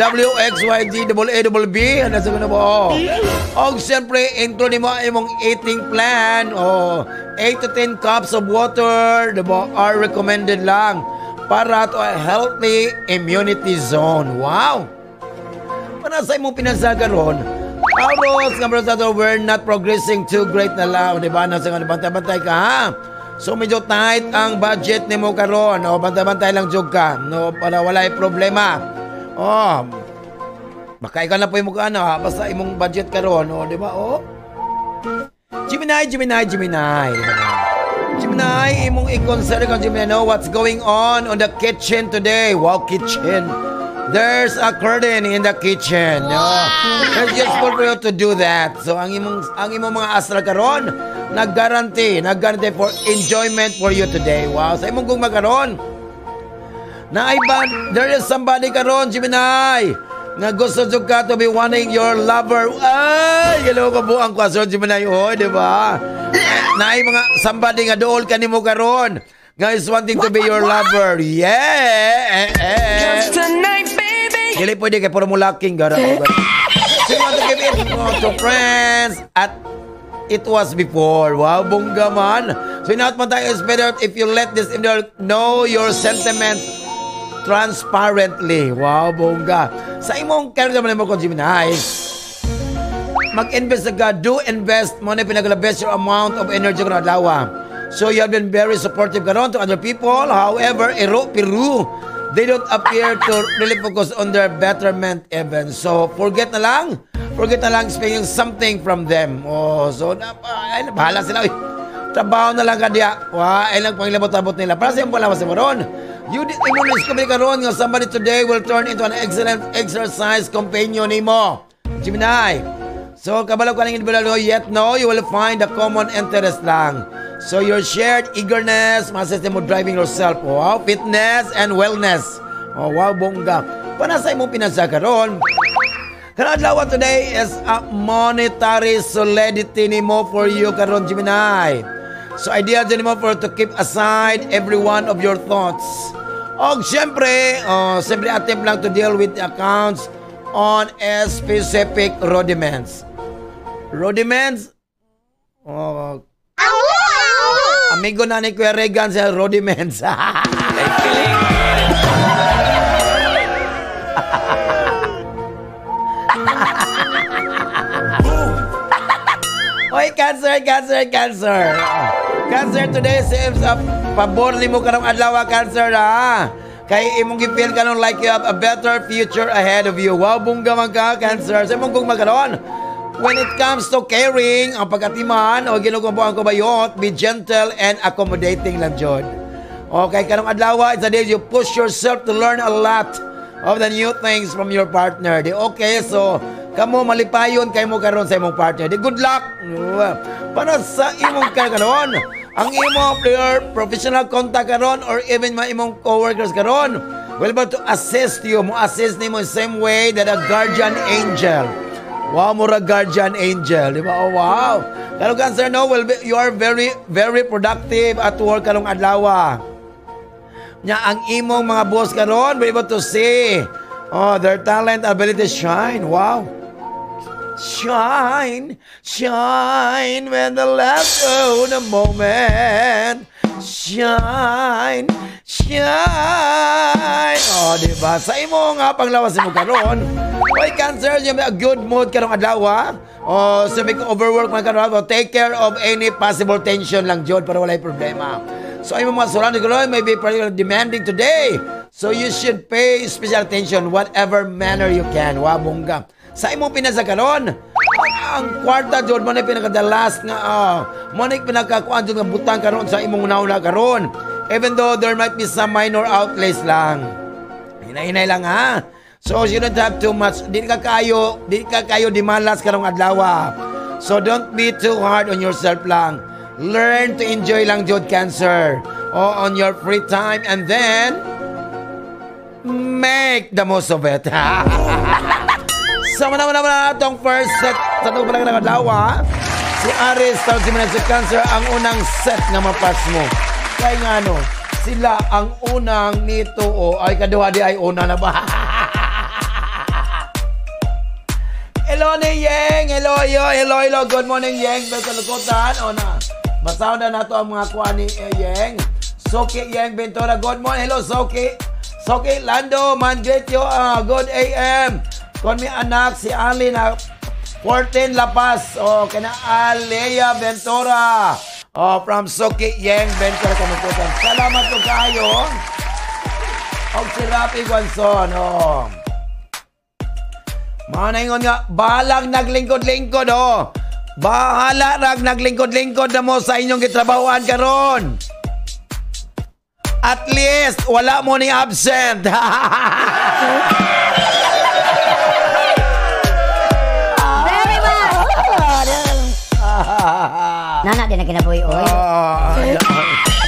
W, X, Y, G, double A, double B, ano sa mo? Oh. Og siyempre, include mo ang imong eating plan. Oh, 8 to 10 cups of water, diba, are recommended lang para to a healthy immunity zone. Wow! Para sa imong pinansyal karon, Taurus, nga brother, we're not progressing too great na lang, di ba? Nasa nga, bantay-bantay ka, ha? So medyo tight ang budget nimo karon, o bantay-bantay lang jud ka, no, para walay problema. Oh. Baka ikaw na po yung ano, ha? Basta imong budget karon, oh, di ba? Oh. Gemini, Gemini, Gemini. Gemini, imong i-consider kang Gemini, know what's going on the kitchen today. Wow, kitchen. There's a curtain in the kitchen. No? It's useful for you to do that. So ang imong mga astral karon, nag-guarantee for enjoyment for you today. Wow, sa imong gugma karon, na iba, there is somebody karon, Gemini, nga gusto jud ka to be wanting your lover. Ay, galo ko buang ko, Sir Gemini, oh, di ba? Naay mga somebody nga duol kanimo karon nga is wanting to be your lover. Yeah. Just tonight, baby. Dili pwede kay puro mo lacking gara. So you want to give it to friends at it was before. Wow, bongga man. So inaot man tayo, is better if you let this individual know your sentiments transparently. Wow, bongga. Sa imong career naman mo kung Gemini, mag-invest ka, do invest mo na pinag-best your amount of energy kung adlaw. So you have been very supportive karon to other people. However, ero, pero, they don't appear to really focus on their betterment even. So forget na lang. Forget na lang expecting something from them. Oh, so na, ay, bahala sila. Uy, trabaho na lang ka diya. Wa, ay lang panglabot-abot nila. Para sa iyong palawas mo ron. You did imo discover karon nga somebody today will turn into an excellent exercise companion nimo. Gemini. So kabalo ka ning individual, yet no, you will find a common interest lang. So your shared eagerness, mga mo driving yourself. Wow, fitness and wellness. Oh, wow, bongga. Para sa imong pinansyal karon, karong adlaw today is a monetary solidity nimo for you karon, Gemini. So ideal din nimo for to keep aside every one of your thoughts. Og syempre, oh, siyempre attempt lang to deal with accounts on a specific rudiments. Rudiments? Oh, amigo na ni Kuya Regan sa rudiments. Oy, Cancer, Cancer, Cancer. Cancer, today seems a pabor nimo karong adlaw, Cancer, ha. Kay imong gi-feel karon like you have a better future ahead of you. Wow, bongga man ka, Cancer. Sa imong gugma karon, when it comes to caring, ang pagkatiman o ginugumbuan ko bayot, be gentle and accommodating lang jud. Okay, karong adlaw, it's a day you push yourself to learn a lot of the new things from your partner. Di okay, so kamo malipayon kay mo karon sa imong partner. Di good luck. Para sa imong karon, ang imong player professional contact karon or even mga imong coworkers karon will able to assist you, mo assist nimo same way that a guardian angel. Wow, mura guardian angel, di ba? Oh, wow. Pero Cancer, no, will be, you are very, very productive at work karong adlaw. Nya ang imong mga boss karon be able to see, oh, their talent, ability shine. Wow. Shine, shine when the last oh, the moment. Shine, shine. Oh, di ba? Sa imo nga panglawas mo karon. Oy, Cancer, you have a good mood karong adlaw. Oh, sabi ko overwork man karon, take care of any possible tension lang jud para walay problema. So ay mga surrounding karon may be particularly demanding today. So you should pay special attention whatever manner you can. Wa bongga. Sa imong pinasa karon, ang kwarta jud mo na pinakadalas nga mo na pinakakuan jud nga butang karon sa imong una-una karon. Even though there might be some minor outlays lang. Hinay-hinay lang ha. So you don't have too much. Di ka kayo dimalas karong adlaw. So don't be too hard on yourself lang. Learn to enjoy lang jud, Cancer. O on your free time and then make the most of it. So mana atong first set sa itong palang ng adlaw. Si Aries, Taurus, Gemini, si Cancer ang unang set nga mapas mo. Kaya nga no, sila ang unang nito o ay kaduha di ay una na ba? Hello ni Yeng! Hello, yo! Hello, hello! Good morning, Yeng! Basta lukutan. O na, masound na nato ang mga kuha ni Yeng. Soki Yeng Ventura, good morning. Hello, Soki. Soki Lando, man greet you. Good AM. Kon mi anak si Ali na 14 Lapas. O, kina Alea Ventura. O, from Soki Yeng Ventura kamukutan. Salamat po kayo. O, si Rafi Guanzon. O. Mga naingon nga, bahalang naglingkod-lingkod, oh. Bahala rag naglingkod-lingkod na mo sa inyong gitrabahoan karon. At least, wala mo ni absent. Very much! Nana din na kinabuhi, oy.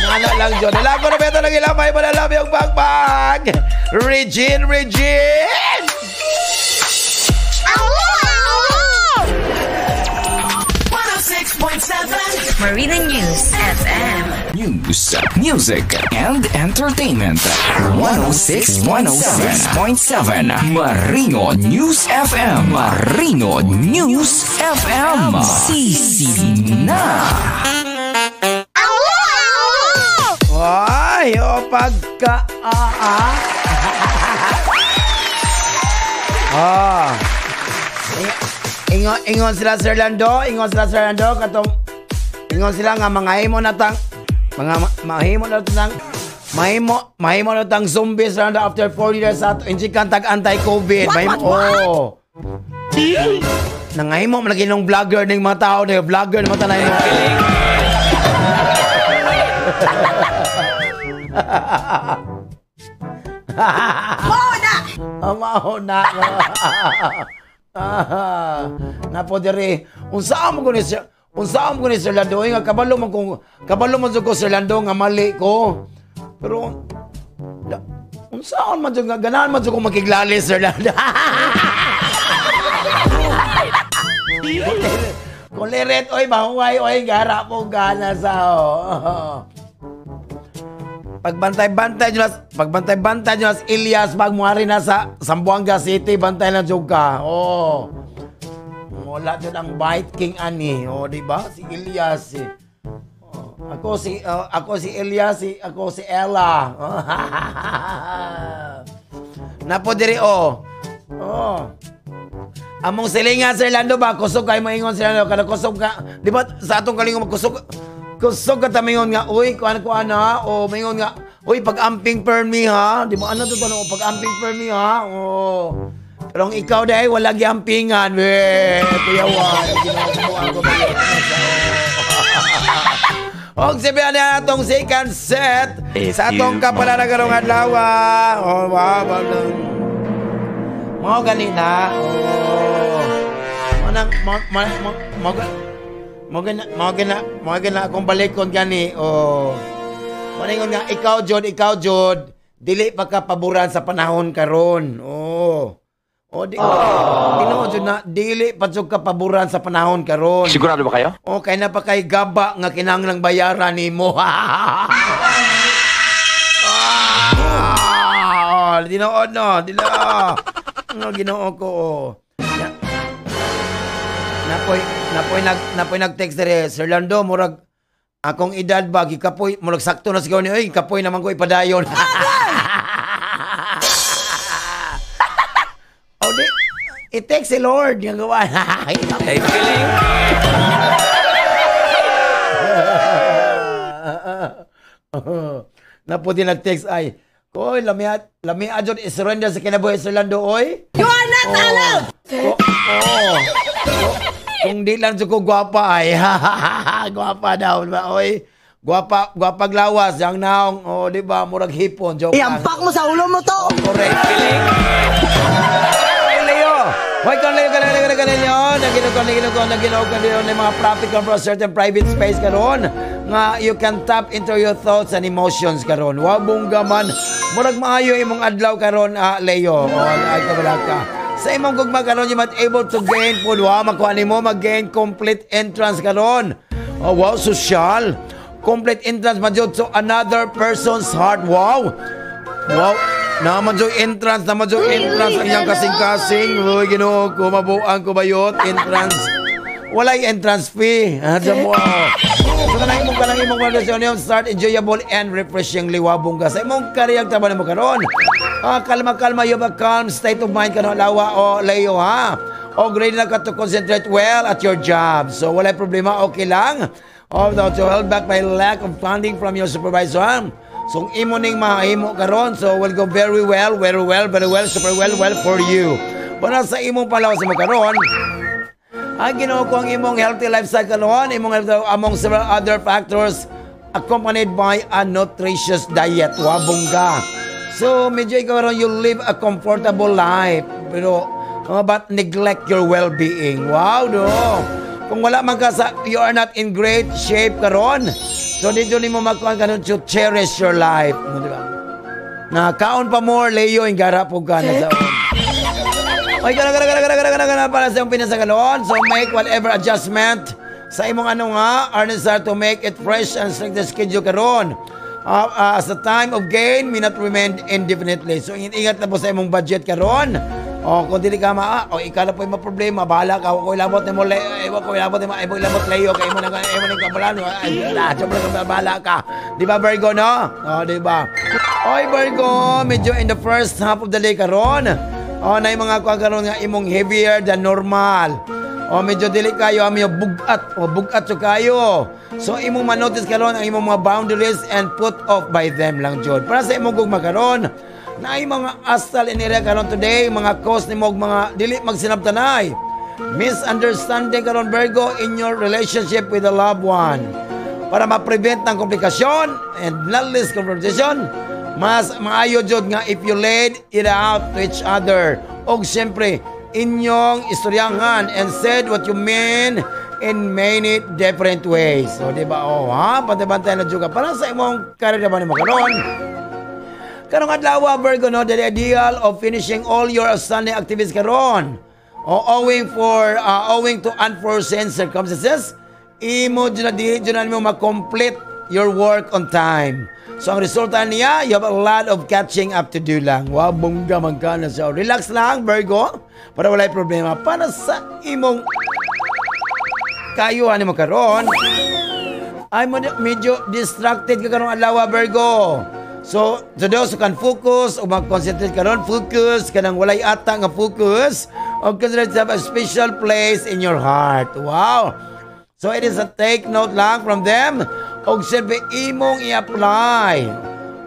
Nana lang, John. Alam ko na beto ng ilamay, malalabi ang bagbag. Regine, Regine! Marina News FM. News, music, and entertainment. 106.7 Marino News FM. Marino News FM. Sisi na. Ay, o pagka ah. Ingon sila Sir Lando, katong ingon sila nga mga himo na tang mga mahimo na tang mahimo na tang zombies Sir Lando after 4 years ato inji kan tag anti-COVID. Mahimo. Oh. Nangahimo man lagi nung vlogger ning mga tao, ning vlogger ning mga tanay mo. Mao na. Mao na. Napo diri unsa mo ko ni Sir, unsa mo ko ni Sir Lando nga kabalo man ko Sir Lando nga mali ko. Pero unsaon man jud nga ganahan man jud ko makiglali Sir Lando. Kuleret oy mahuway oy gara po gana sa oh. Pagbantay-bantay nyo nas Elias pag muari na sa Zamboanga City, bantay na jud ka. Oh. Wala jud ang Bite King ani, oh, di ba? Si Elias. Eh. Oh, ako si Elias, ako si Ella. Napo diri oh. Oh. Among silingan Sir Lando ba kusog kay moingon Sir Lando kada kusog ka, di ba sa atong kalingon kusog kusog ka tamingon nga, uy, kuan kuan ha, o mingon nga, uy, pag-amping permi ha, di ba ano to tanong, pag-amping permi ha, o. Pero ang ikaw dahil, wala giampingan, we, kuya Juan, ginawa ko ba yun? Og sabihan na atong second set, sa atong kapala na karong adlaw, oh, wow, wow, mao ganina, oh, manang, mao gana akong balikon gani oh. Maningon nga ikaw jud, dili pa ka paboran sa panahon karon. Oh. Oh, di tinuod jud na dili pa jud ka paboran sa panahon karon. Sigurado ba kayo? Oh, kay na pa kay gaba nga kinahanglang bayaran nimo. Ah, tinuod no, dili. Ano Ginoo ko oh. Napoy nag-text dire, Sir Lando, murag akong edad ba gikapoy, murag sakto na siguro ni oy, kapoy naman ko ipadayon. Oh, di i-text si Lord nga gawa. Hey, feeling. Napo din nag-text ay, Koy, lamia lamia jud i-surrender sa kinabuhi, Sir Lando, oy. You are not allowed! Oh, oh. Kung di lang jud ko gwapa ay. Gwapa daw, di ba? Oy. Gwapa, gwapag lawas, yang naong, oh, di ba? Murag hipon, joke lang. Iampak mo sa ulo mo to! Correct. Ay, Leo! Hoy, kan Leo, kan Leo, kan Leo, Leo. Naginoo, naginoo, naginoo, Leo, na mga profit ka from a certain private space karon nga you can tap into your thoughts and emotions karon. Wow, bongga man. Murag maayo imong adlaw karon, Leo. Oh, ay kabala ka. Sa imong gugma karon, you might able to gain pud, wow, makuha nimo mag-gain complete entrance karon. Oh, wow, social. Complete entrance man jud to another person's heart. Wow. Wow. Naman jud entrance, naman jud entrance ang iyang kasing-kasing. Uy, Ginoo ko, mabuang ko bayot entrance. Walay entrance fee. Ah, sa mo. So kanang imong relasyon yung start enjoyable and refreshing, liwabong ka sa imong kariyag tama nimo karon. Ah, kalma kalma, you have a calm state of mind karon lawa o Leo ha. O ready na ka to concentrate well at your job. So walay problema, okay lang. Oh, to held back by lack of funding from your supervisor. So ang imo ning mahimo karon, so will go very well, very well, very well, super well, well for you. Para sa imong palaw sa mo karon, ang Ginoo ko, ang imong healthy lifestyle karon, imong healthy among several other factors accompanied by a nutritious diet. Wabongga. So medyo ikaw karon, you live a comfortable life pero but neglect your well-being. Wow, no. Kung wala man ka sa, you are not in great shape karon. So dito nimo makuha karon to cherish your life. No, di ba? Na kaon pa more, Leo, ingara po ka na sa. Oy, kana kana kana kana kana kana para sa imong pinasaganon. So make whatever adjustment sa imong ano nga are necessary to make it fresh and strict the schedule karon. As the time of gain may not remain indefinitely. So ingat na po sa imong budget karon. O kung dili ka ma, o ikaw na po yung problema, bahala ka, wa ko ilabot nimo, wa ko ilabot nimo, imo ilabot, Leo, kay imo na imo ning kabalan, ay lahat mo bahala ka. Di ba, Virgo, no? O, di ba? Oy, Virgo, medyo in the first half of the day karon. O, na yung mga kuha karon nga imong heavier than normal. O, medyo dili kayo, medyo bugat. O, bugat so kayo. So, imong manotice karon ang imong mga boundaries and put off by them lang, jud. Para sa imong gugma karon, na ay mga astral in area karon today, mga cause nimo og mga dili magsinabtanay. Misunderstanding karon, Virgo, in your relationship with a loved one. Para ma-prevent ng komplikasyon and not less confrontation, mas maayo jud nga if you laid it out to each other. Og siyempre, inyong istoryahan and said what you mean in many different ways. So, di ba? Oh, ha? Pantay-bantay na jud ka. Para sa imong career naman mo karon, karong adlaw, Virgo, no, the ideal of finishing all your outstanding activities karon. O owing to unforeseen circumstances, imo jud na di jud na nimo ma-complete your work on time. So ang resulta niya, you have a lot of catching up to do lang. Wow, bongga man ka na siya. Relax lang, Virgo, para walay problema. Para sa imong kayuhan nimo karon, ay medyo distracted ka karong adlaw, Virgo. So, to those who can focus o mag-concentrate karon, focus kanang walay ata nga focus o consider to have a special place in your heart. Wow. So it is a take note lang from them og siyempre imong i-apply,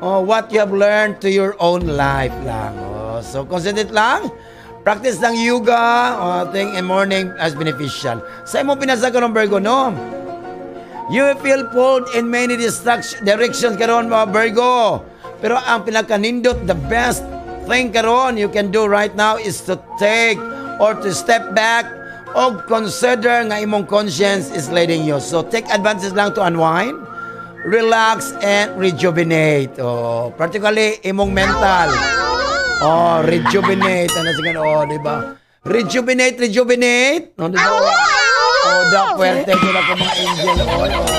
oh, what you have learned to your own life lang. Oh, so concentrate lang. Practice ng yoga, oh, think in morning as beneficial. Sa imong pinasa karon, Virgo, no? You will feel pulled in many directions karon, mga Virgo. Pero ang pinakanindot, the best thing karon you can do right now is to take or to step back o consider nga imong conscience is leading you. So take advantage lang to unwind, relax, and rejuvenate. Oh, particularly imong mental. Oh, rejuvenate. Ano sige, oh, di ba? Rejuvenate, rejuvenate. Oh, di ba? Oh, da puwerte ko na ko mga angel. Oh, oh.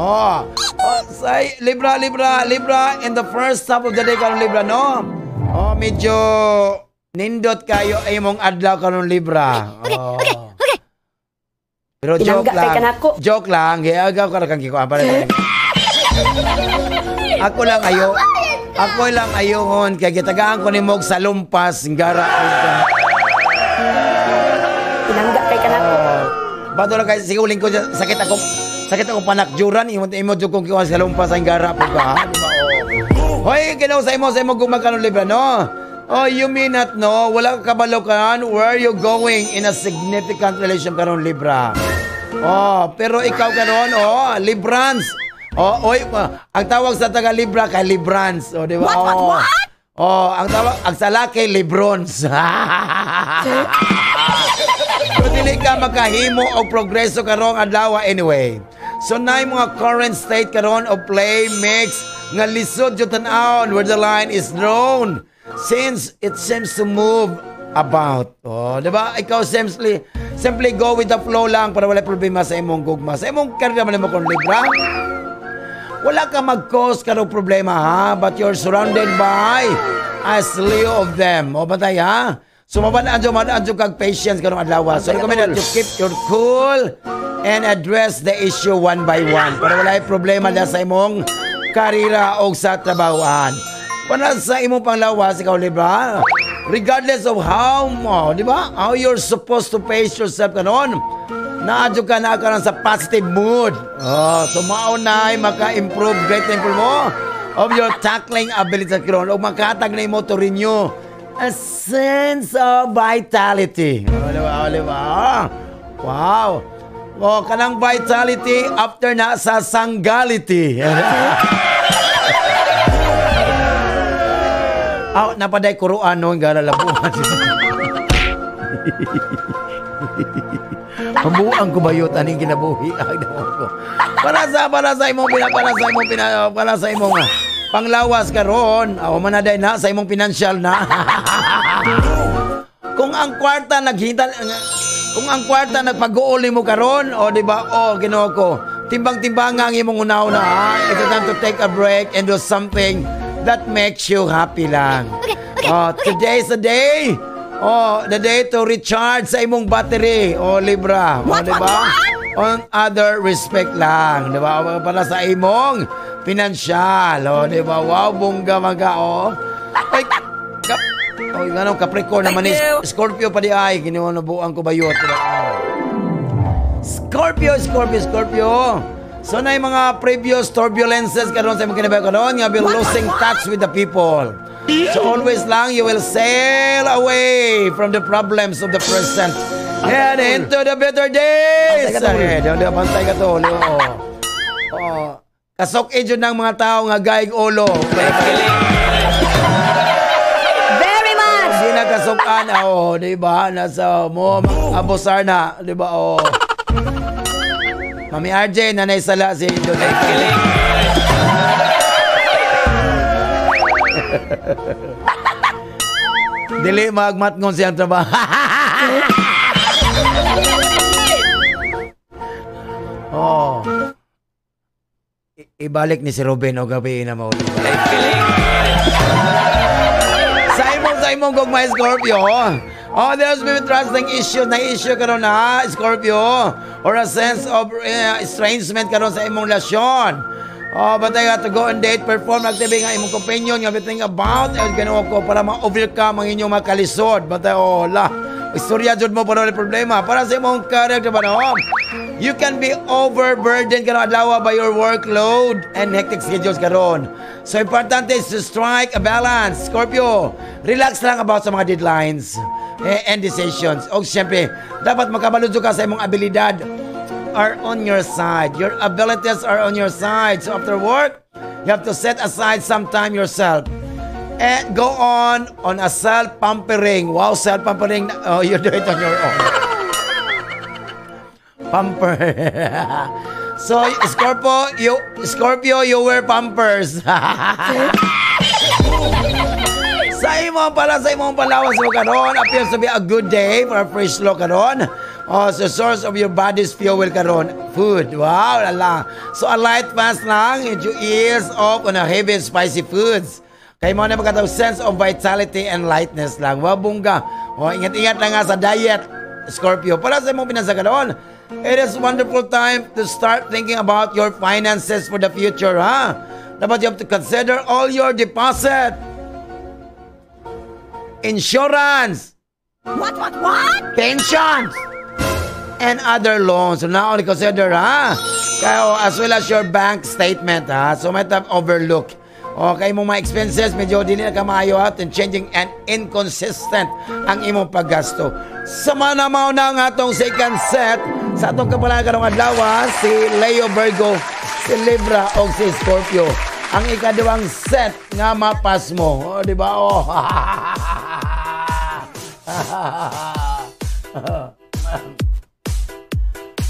Oh, oh, say, Libra, Libra, Libra, in the first half of the day karon, Libra, no? Oh, medyo nindot kayo ay imong adlaw karon, Libra. Oh. Okay. Pero joke Pinangga kay lang. kanako. Joke lang. Giagaw ka ra kang gikuan para. Ako lang ayo. Ako lang ayohon kay gitagaan ko nimo og salumpas ngara ko ka. Pinangga kay kanako. Oh. Bato lang kay sige uling ko dyan, sakit ako panakjuran imo imo jud kong kikuan salumpas ang gara po ka. Ha? Di ba? Oh. Hoy, ginaw sa imo gumakanon, Libra, no? Oh, you may not know, wala ka kabalo karon where you going in a significant relation karon, Libra. Oh, pero ikaw karon, oh, Librans. Oh, oy, ang tawag sa taga Libra kay Librans. Oh, di ba? What, what, Oh. what? Oh, ang tawag ang sa laki Librons. Pero dili ka makahimo og progreso karong adlaw anyway. So naay mga current state karon of play mix nga lisod jud tan-awon where the line is drawn since it seems to move about. Oh, di ba? Ikaw simply go with the flow lang para wala problema sa imong gugma. Sa imong karga man mo kung Libra. Wala ka mag-cause karong problema ha, but you're surrounded by a slew of them. O bantay ha? So maban-an kag patience karong adlaw. So recommend that you keep your cool and address the issue one by one para wala problema na sa imong karera o sa trabahoan. Para sa imong panglawas, ikaw Libra, regardless of how mo, di ba? How you're supposed to pace yourself karon, naadyo ka na karon sa positive mood. Oh, so mao na maka-improve, great improve mo of your tackling ability karon o makahatag na imo to renew a sense of vitality. Oh, di ba? Oh, di ba? Wow. Oh, kanang vitality after na sa sanggality. Aw, napaday kuruan noon gara labuhan. Mabuang ko bayot aning kinabuhi ay ko. Para sa imong panglawas karon, aw manaday na sa imong financial na. Kung ang kwarta nagpag-uuli mo karon, o di ba? O Ginoo ko. Timbang-timbang ang imong unaw na ha. It's time to take a break and do something that makes you happy lang. Oh, today's the day. Oh, the day to recharge sa imong battery. Oh, Libra. Oh, What, di what, ba? what? On other respect lang, di ba? Para sa imong financial. Oh, di ba? Wow, bongga maga, oh. Ay, oh, ano, Capricorn naman ni Scorpio pa di ay. Ginawa na buang ko bayot. Di ba? Oh. Scorpio, Scorpio, Scorpio. So na yung mga previous turbulences karon sa imong kinabuhi karon nga be losing touch with the people. So always lang you will sail away from the problems of the present and into the better days. Bantay ka, tol. Eh, di ba, bantay ka tol. Oo. Oo. Kasok eh jud ng mga tao nga gaig ulo. Very much! Hindi na kasukan, oh, di ba? Nasa mo, abosar na, di ba? Oh. Mami RJ, nanay sala si Donay. Dili magmatngon siyang trabaho. Oh. Ibalik ni si Ruben o gabi na maulit. Sa imong gugma, Scorpio. Oh, there's been trusting issue na issue karon na, Scorpio, or a sense of estrangement karon sa imong relasyon. Oh, but I got to go on date, perform activity nga imong companion nga think about and ganawa ko para ma-overcome ang inyong mga kalisod. But oh, la, istorya jud mo para wala problema. Para sa imong character ba no? You can be overburdened karon adlaw by your workload and hectic schedules karon. So importante is to strike a balance, Scorpio. Relax lang about sa mga deadlines and decisions. O siyempre, dapat makabalo jud ka sa imong abilidad are on your side. Your abilities are on your side. So after work, you have to set aside some time yourself and go on a self-pampering. Wow, self-pampering. Oh, you do it on your own. Pamper. So, Scorpio, you wear pampers. Sa imong palawas mo karon, appears to be a good day for a fresh look karon. Oh, so source of your body's fuel karon, food. Wow, lala. So a light fast lang, and you ease off on a heavy and spicy foods. Kay mo na magkatawag sense of vitality and lightness lang. Wow, bongga. Oh, ingat-ingat lang nga sa diet, Scorpio. Para sa imong pinansa karon, it is wonderful time to start thinking about your finances for the future, ha? Dapat you have to consider all your deposit, insurance, What, what, what? pensions, and other loans. So now only consider, ha? Kaya, as well as your bank statement, ha? So might have overlook. O kay imong mga expenses medyo dili na kamaayo at and changing and inconsistent ang imong paggasto. Sama na mao na ang atong second set sa atong kabalaan karong adlaw, si Leo, Virgo, si Libra o si Scorpio. Ang ikaduhang set nga mapas mo. O, di ba? Oh.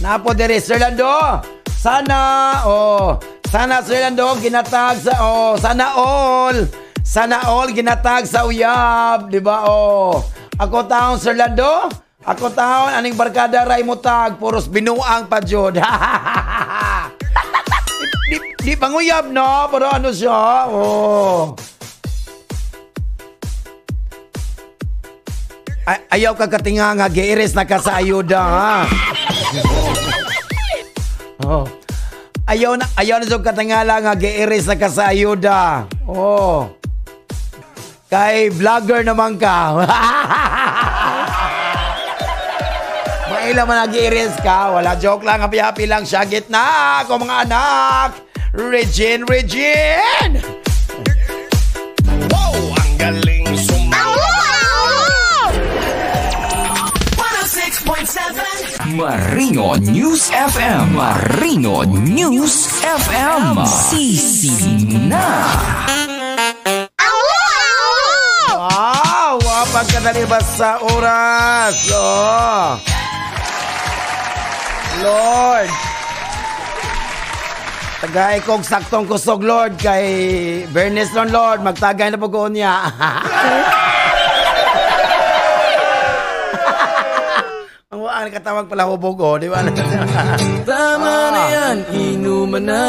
Napo diri Sir Lando. Sana oh, sana Sir Lando ginatag sa oh, sana all. Sana all ginatag sa uyab, di ba? Oh. Ako taon Sir Lando, ako taon aning barkada ray mo tag puros binuang pa jud. Di panguyab no, pero ano siya? Oh. Ayaw ka katinga nga giiris na ka sa ayuda ha. Oh. Ayaw na jud katingala nga giiris na ka sa ayuda. Oh. Kay vlogger naman ka. Maila man nagiiris ka, wala joke lang, happy-happy lang siya gitna ako mga anak. Regine, Regine. Wow, ang galing sumayaw. 106.7 Marino News FM. Marino News FM. Sisi na. Wow, pagkadali ba sa oras? Oh. Lord. Tagay kog saktong kusog, Lord, kay Bernice ron, Lord, magtagay na po niya. Ang waan katawag pala hubog, oh, di ba? Tama na yan, inuman na.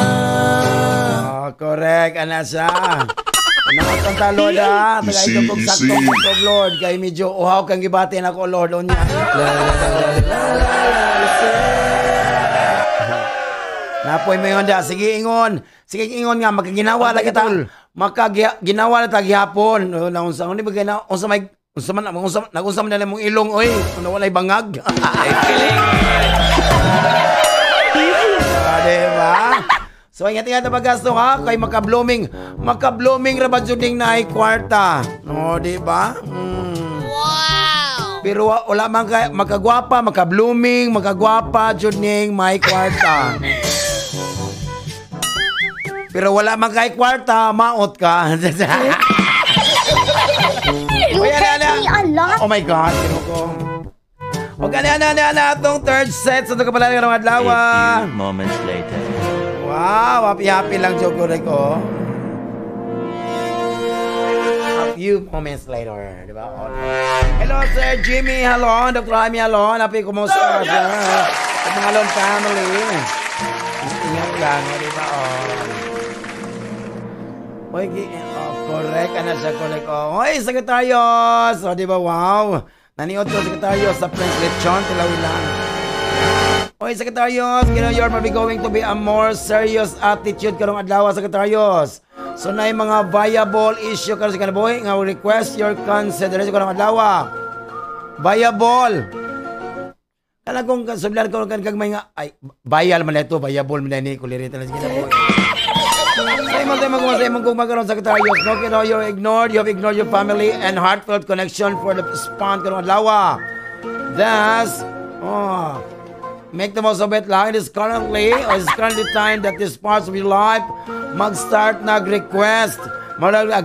Oh, correct, ana siya. Ano ta, Lord, ha? Tagay kog saktong kusog, Lord, kay medyo uhaw kang gibatin ako, Lord, unya. Napoy mo yun da. Sige ingon. Sige ingon nga makaginawa la kita. Makaginawa la ta gihapon. Unsa ni ba gina unsa may unsa man unsa nagunsa man mong ilong oy. Una walay bangag. Diba? So ingat-ingat na paggasto ha kay maka-blooming. Maka-blooming ra ba jud ning naay kwarta. No, di ba? Wow. Pero wala man kay makagwapa, maka-blooming, makagwapa jud ning may kwarta. Pero wala man kay kwarta, maot ka. You hurt me a lot. Oh my God. Okay, ana atong third set sa kapalan karong adlaw. A few moments later. Wow, happy-happy lang jud ko ko. A few moments later, di ba? Hello Sir Jimmy, hello Dr. Jaime, hello. Happy kumusta ka? Sa mga Alon family. Ingat lang, di ba? Oh. Oy, oh, correct ana siya, correct. Oh, oy, Secretarios. Oh, di ba? Wow. Naniod ko Secretarios sa Prince Lechon, Tilawilan. Oy, Secretarios, you know, you're probably going to be a more serious attitude karong adlaw, Secretarios. So na yung mga viable issue karon sa kinabuhi nga request your consideration karong adlaw. Viable. Kana kung sublan ko kan kag may nga ay vial man ito, viable man ni kulirita na sa kinabuhi. Sa imong kung magkaroon sa Secretarios, no, you know, you have ignored your family and heartfelt connection for the span karong adlaw. Thus, oh, make the most of it lang. It is currently time that this parts of your life mag-start nag-request a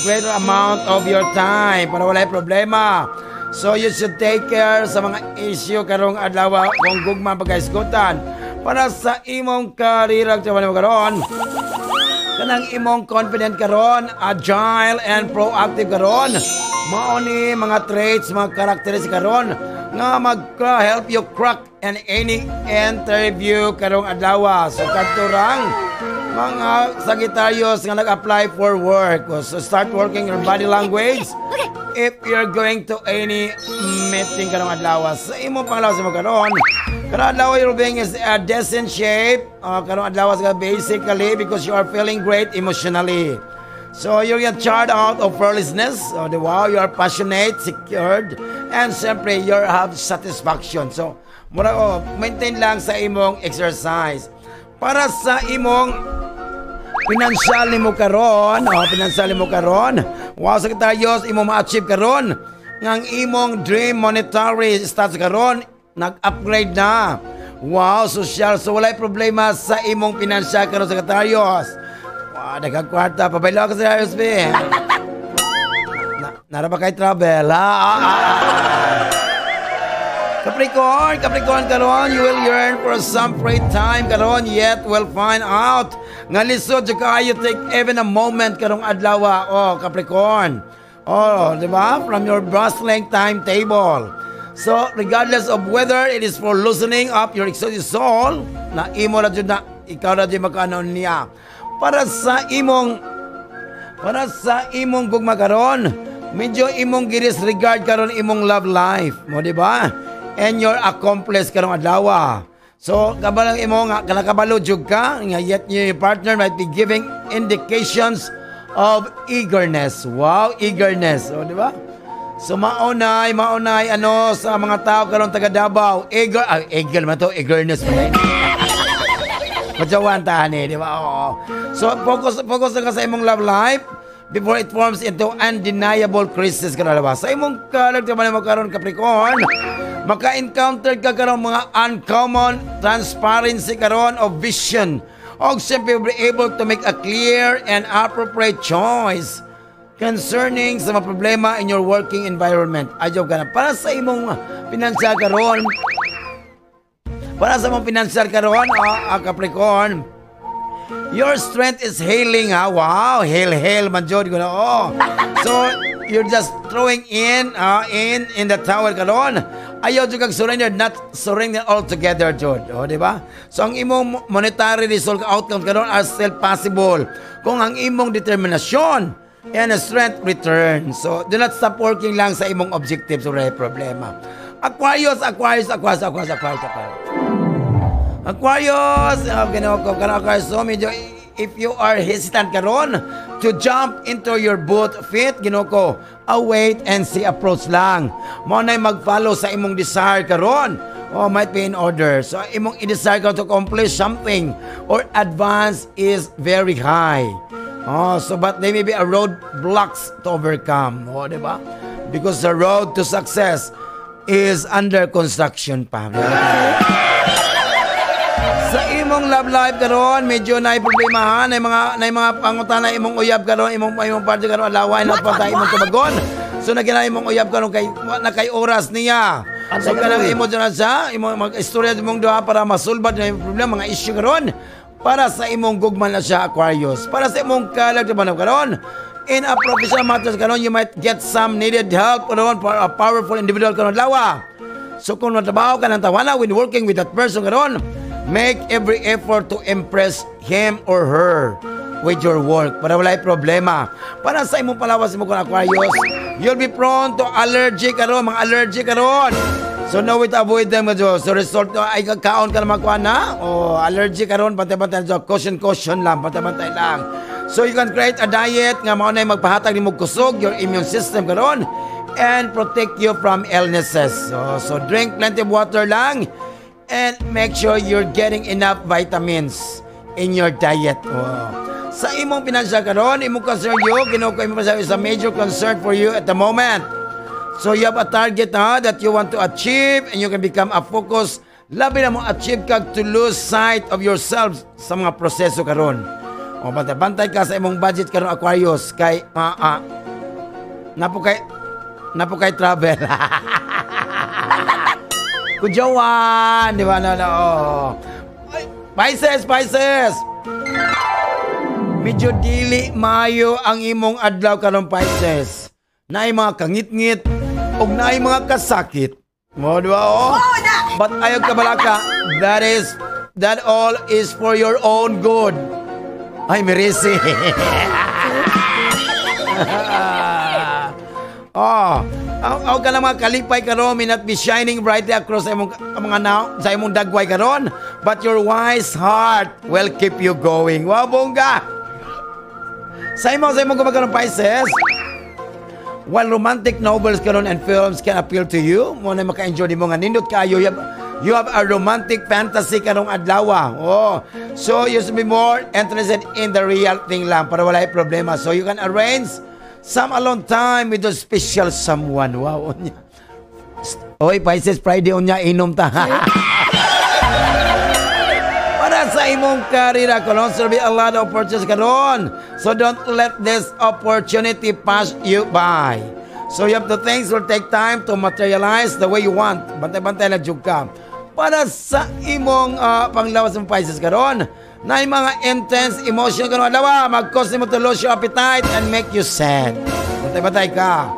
greater amount of your time para walay problema. So you should take care sa mga issue karong adlaw kung gugma pagkaisgutan para sa imong karira mo karon. Kanang imong confident karon, agile and proactive karon. Mao ni mga traits, mga characteristics karon nga mag-help you crack in any interview karong adlaw. So kadto rang mga Sagittarius nga nag-apply for work. So start working your body language if you're going to any meeting karong adlaw. Sa imong panglawas mo karon, karong adlaw your being is a decent shape. Karong adlaw sa basically because you are feeling great emotionally. So you get charged out of fearlessness. So the wow, you are passionate, secured, and siyempre you have satisfaction. So mura oh, maintain lang sa imong exercise. Para sa imong Pinansyal nimo karon, oh, pinansyal nimo karon. Wow, Sagittarius, imo ma-achieve karon nga ang imong dream monetary status karon nag-upgrade na. Wow, social. So walay problema sa imong pinansyal karon, Sagittarius. Wow, daghang kwarta. Pabaylo ka, Sagittarius, be. Na, nara ba kay travel, ha? Ah, ah, ah. Capricorn, Capricorn karon, you will yearn for some free time karon, yet will find out nga lisod jud kaayo take even a moment karong adlaw. Oh, Capricorn. Oh, di ba? From your bustling timetable. So, regardless of whether it is for loosening up your exhausted soul, na imo ra jud na ikaw ra jud makaano niya. Para sa imong gugma karon, medyo imong gi-disregard karon imong love life mo, di ba? And your accomplice karong adlaw. So, kabalang imo nga kanakabalo jud ka nga yet your partner might be giving indications of eagerness. Wow, eagerness. So, di ba? So maunay ano sa mga tao karon taga Davao, eager, ah, eager man to, eagerness man. Madyawan ta ni, di ba? Oo. So focus focus na ka sa imong love life before it forms into undeniable crisis karon ba. Sa imong kalag mo karon, Capricorn, maka-encounter ka karon mga uncommon transparency karon of vision. Og siyempre be able to make a clear and appropriate choice concerning sa mga problema in your working environment. Ayaw ka na. Para sa imong pinansyal karon, para sa imong pinansyal karon, Capricorn, your strength is hailing, ha? Wow, hail, hail, man jud. Oh. So, you're just throwing in the towel karon. Ayaw jud kag surrender, not surrender altogether jud. Oh, di ba? So, ang imong monetary result outcomes karon are still possible kung ang imong determinasyon and strength return. So, do not stop working lang sa imong objectives or problema. Aquarius, Aquarius, Aquarius, Aquarius, Aquarius, Aquarius. Aquarius, ginoo ko karon, Aquarius, so medyo if you are hesitant karon to jump into your both feet, Ginoo ko, a wait and see approach lang. Mo na mag-follow sa imong desire karon. Oh, might be in order. So imong i-desire karon to accomplish something or advance is very high. Oh, so but there may be a roadblocks to overcome. Oh, di ba? Because the road to success is under construction pa. Sa imong love life karon, medyo naay problema ha, naay mga pangutana imong uyab karon, imong party karon alaway na pa imong tubagon. So nagina imong uyab karon kay wa na kay oras niya. So kanang imo dyan siya, imong mag-istorya imong duha para masulbad na imong problema, mga issue karon para sa imong gugma na siya, Aquarius. Para sa imong kalag karon, in a professional matters karon, you might get some needed help karon for a powerful individual karon lawa. So kung matrabaho ka ng tawana when working with that person karon, make every effort to impress him or her with your work para walay problema. Para sa imong palawas mo kung Aquarius, you'll be prone to allergy karon, mga allergy karon. So no way to avoid them medyo. So result no, ay kakaon ka na magkuha na o allergy karon, bantay-bantay. So caution, caution lang, bantay-bantay lang. So you can create a diet nga mao na magpahatag nimo kusog your immune system karon and protect you from illnesses. So drink plenty of water lang and make sure you're getting enough vitamins in your diet. Oh. Sa imong pinansyal karon, imong concern you, Ginoo ko, imong pinansyal is a major concern for you at the moment. So you have a target ha, that you want to achieve and you can become a focus. Labi na mo achieve kag to lose sight of yourself sa mga proseso karon. O bantay-bantay ka sa imong budget karon, Aquarius, kay napo kay travel. Kujawan, di ba? No, no. Oh. Ay, Pisces, Pisces. Medyo dili maayo ang imong adlaw karon, Pisces. Naay mga kangitngit ug naay mga kasakit. Mo, di ba? Oh? But ayaw ka balaka. That all is for your own good. Ay, merisi. Oh, aw ka na mga kalipay karon may not be shining brightly across sa imong mga na, sa imong dagway karon, but your wise heart will keep you going. Wow, bongga. Sa imong gumaganon, Pisces, while romantic novels karon and films can appeal to you, mo na maka-enjoy nimo nga nindot kaayo, you have, You have a romantic fantasy karong adlaw. Oh. So you should be more interested in the real thing lang para walay problema. So you can arrange some alone time with a special someone. Wow. Unya. Oy, Pisces, Friday unya inom ta. Para sa imong karira karon, there be a lot of opportunities karon. So don't let this opportunity pass you by. So you have to things will take time to materialize the way you want. Bantay-bantay lang jud ka. Para sa imong panglawas ng Pisces karon, na yung mga intense emotion karon adlaw, mag-cause nimo to lose your appetite and make you sad. Bantay-bantay ka.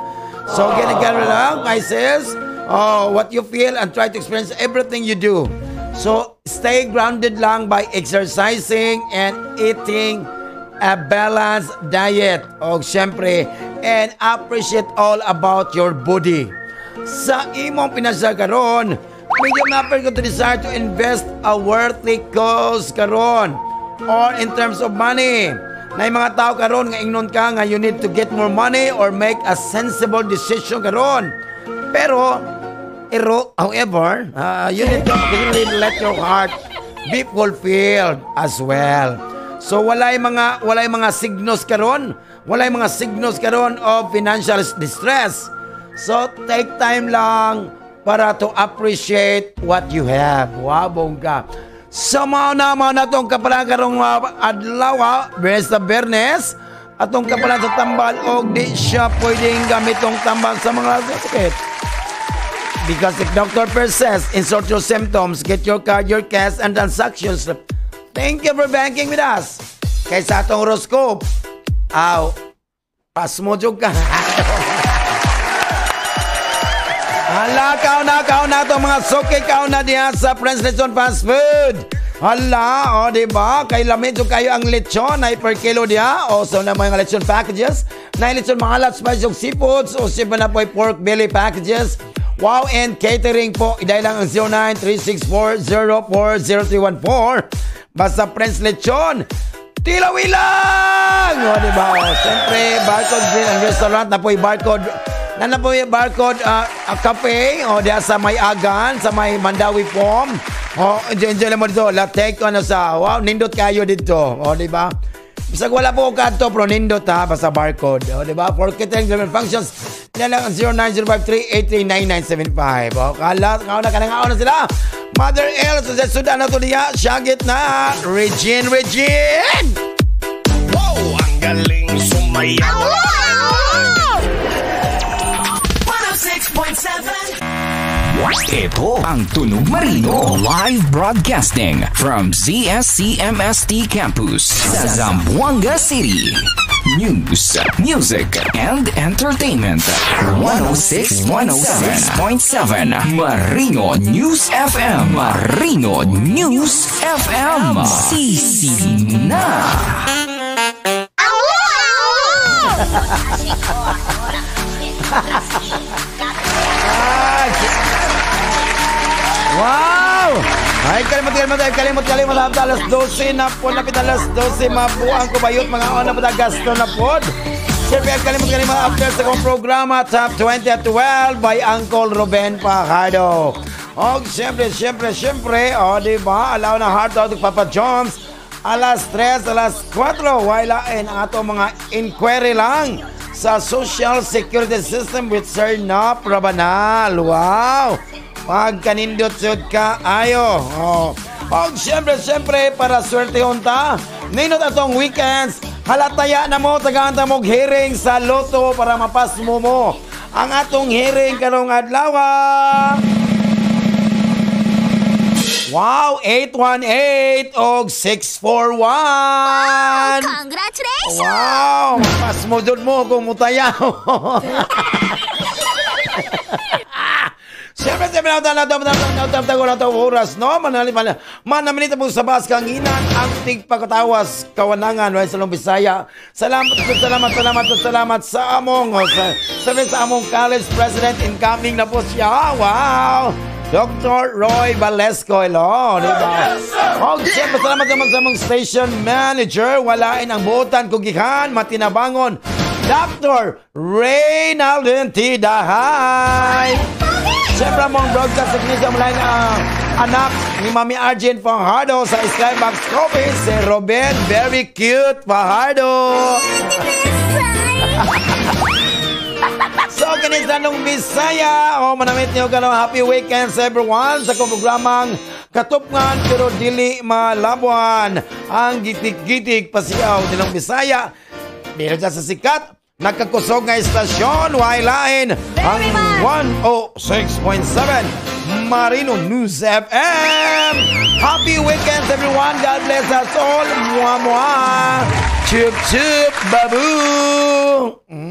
So gani lang, Pisces, oh, what you feel and try to experience everything you do. So stay grounded lang by exercising and eating a balanced diet. O syempre, and appreciate all about your body. Sa imong pinasya karon, medium na ko to desire to invest a worthy cause karon or in terms of money. Na yung mga tao karon nga ingnon ka nga you need to get more money or make a sensible decision karon. Pero however, you need to really let your heart be fulfilled as well. So walay mga signos karon, walay mga signos karon of financial distress. So take time lang para to appreciate what you have. Wow, bongga. So mao na tong kapalan karong adlaw, Bernes na Bernes, atong kapalan sa tambal og di siya pwedeng gamitong tambal sa mga sakit. Because if doctor persists, insert your symptoms, get your card, your cash, and transactions. Thank you for banking with us. Kaysa atong horoscope, aw, pasmo jud ka. Hala, kao na itong mga suki, kao na diya sa Prince Lechon Fast Food. Hala, o, diba? Kay lamit jud kayo ang lechon, ay per kilo diya. O, so na mga lechon packages. Na lechon maalat, spice yung seafoods. O, siyempre na po ay pork belly packages. Wow, and catering po. Iday lang ang 0936404034. Basta Prince Lechon, tilawilang! O, diba? O, siyempre, Barcode Grill and Restaurant na po yung barcode. Na po yung barcode cafe. O, diya sa may Agan, sa may Mandawi Form. O, enjoy lang mo dito. Latek, ano sa, wow, nindot kayo dito. O, diba? Bisag wala po kadto pero nindot ha, basta barcode. O, diba? For catering government functions, yan lang ang 0905-383-9975. O, kala, kauna ka na sila. Mother El, sa Sudan na to niya, syagit na. Regine, Regine! Wow, ang galing sumayaw! 106.7. Ito ang Tunog Marino live broadcasting from ZSCMST Campus sa Zamboanga City. News, music, and entertainment. 106.7 Marino News FM. Marino News FM. Sisi na. Wow! Ay, kalimot. Alas 12 na po, napit alas 12, mabuang ko bayot, mga ona po, gasto na po. Siyempre, kalimot after sa kong programa, Top 20 at 12 by Uncle Ruben Pajardo. O, siyempre, o, diba? Alaw na heart out Papa Jones, alas 3, alas 4, wailain ang atong mga inquiry lang sa Social Security System with Sir Nop Rabanal. Wow! Pagkanindot sud ka ayo. Oh. Og siyempre para swertehon ta. Ninot atong weekends, halataya na mo tagaan ta mog hearing sa loto para mapasmo mo. Ang atong hearing karong adlaw. Wow, 818 og 641. Wow, congratulations! Wow, pasmo jud mo kung mutayaw. Siyempre, oras, no? Manaminita po sa bas kanginan ang tigpagkatawas kawanangan sa Long Bisaya. Salamat sa among sa among college president incoming na po siya. Wow! Dr. Roy Valesco, hello, di ba? Oh, siyempre, salamat naman sa among station manager. Walain ang buotan kugihan, matinabangon, Dr. Reynaldo T. Dahay. Siyempre, among broadcast technician, Anak ni Mami Arjen Fajardo sa Skybox Coffee, si Robin, very cute Fajardo. So, kinis nung Bisaya. O, manamit niyo ka happy weekend sa everyone sa akong programang katupngan pero dili malabuan. Ang gitik-gitik pasiaw nilang Bisaya. Dito sa sikat, nagkakusog nga istasyon, way lain ang 106.7 Marino News FM. Happy weekend, everyone. God bless us all. Mua mua. Chup chup babu.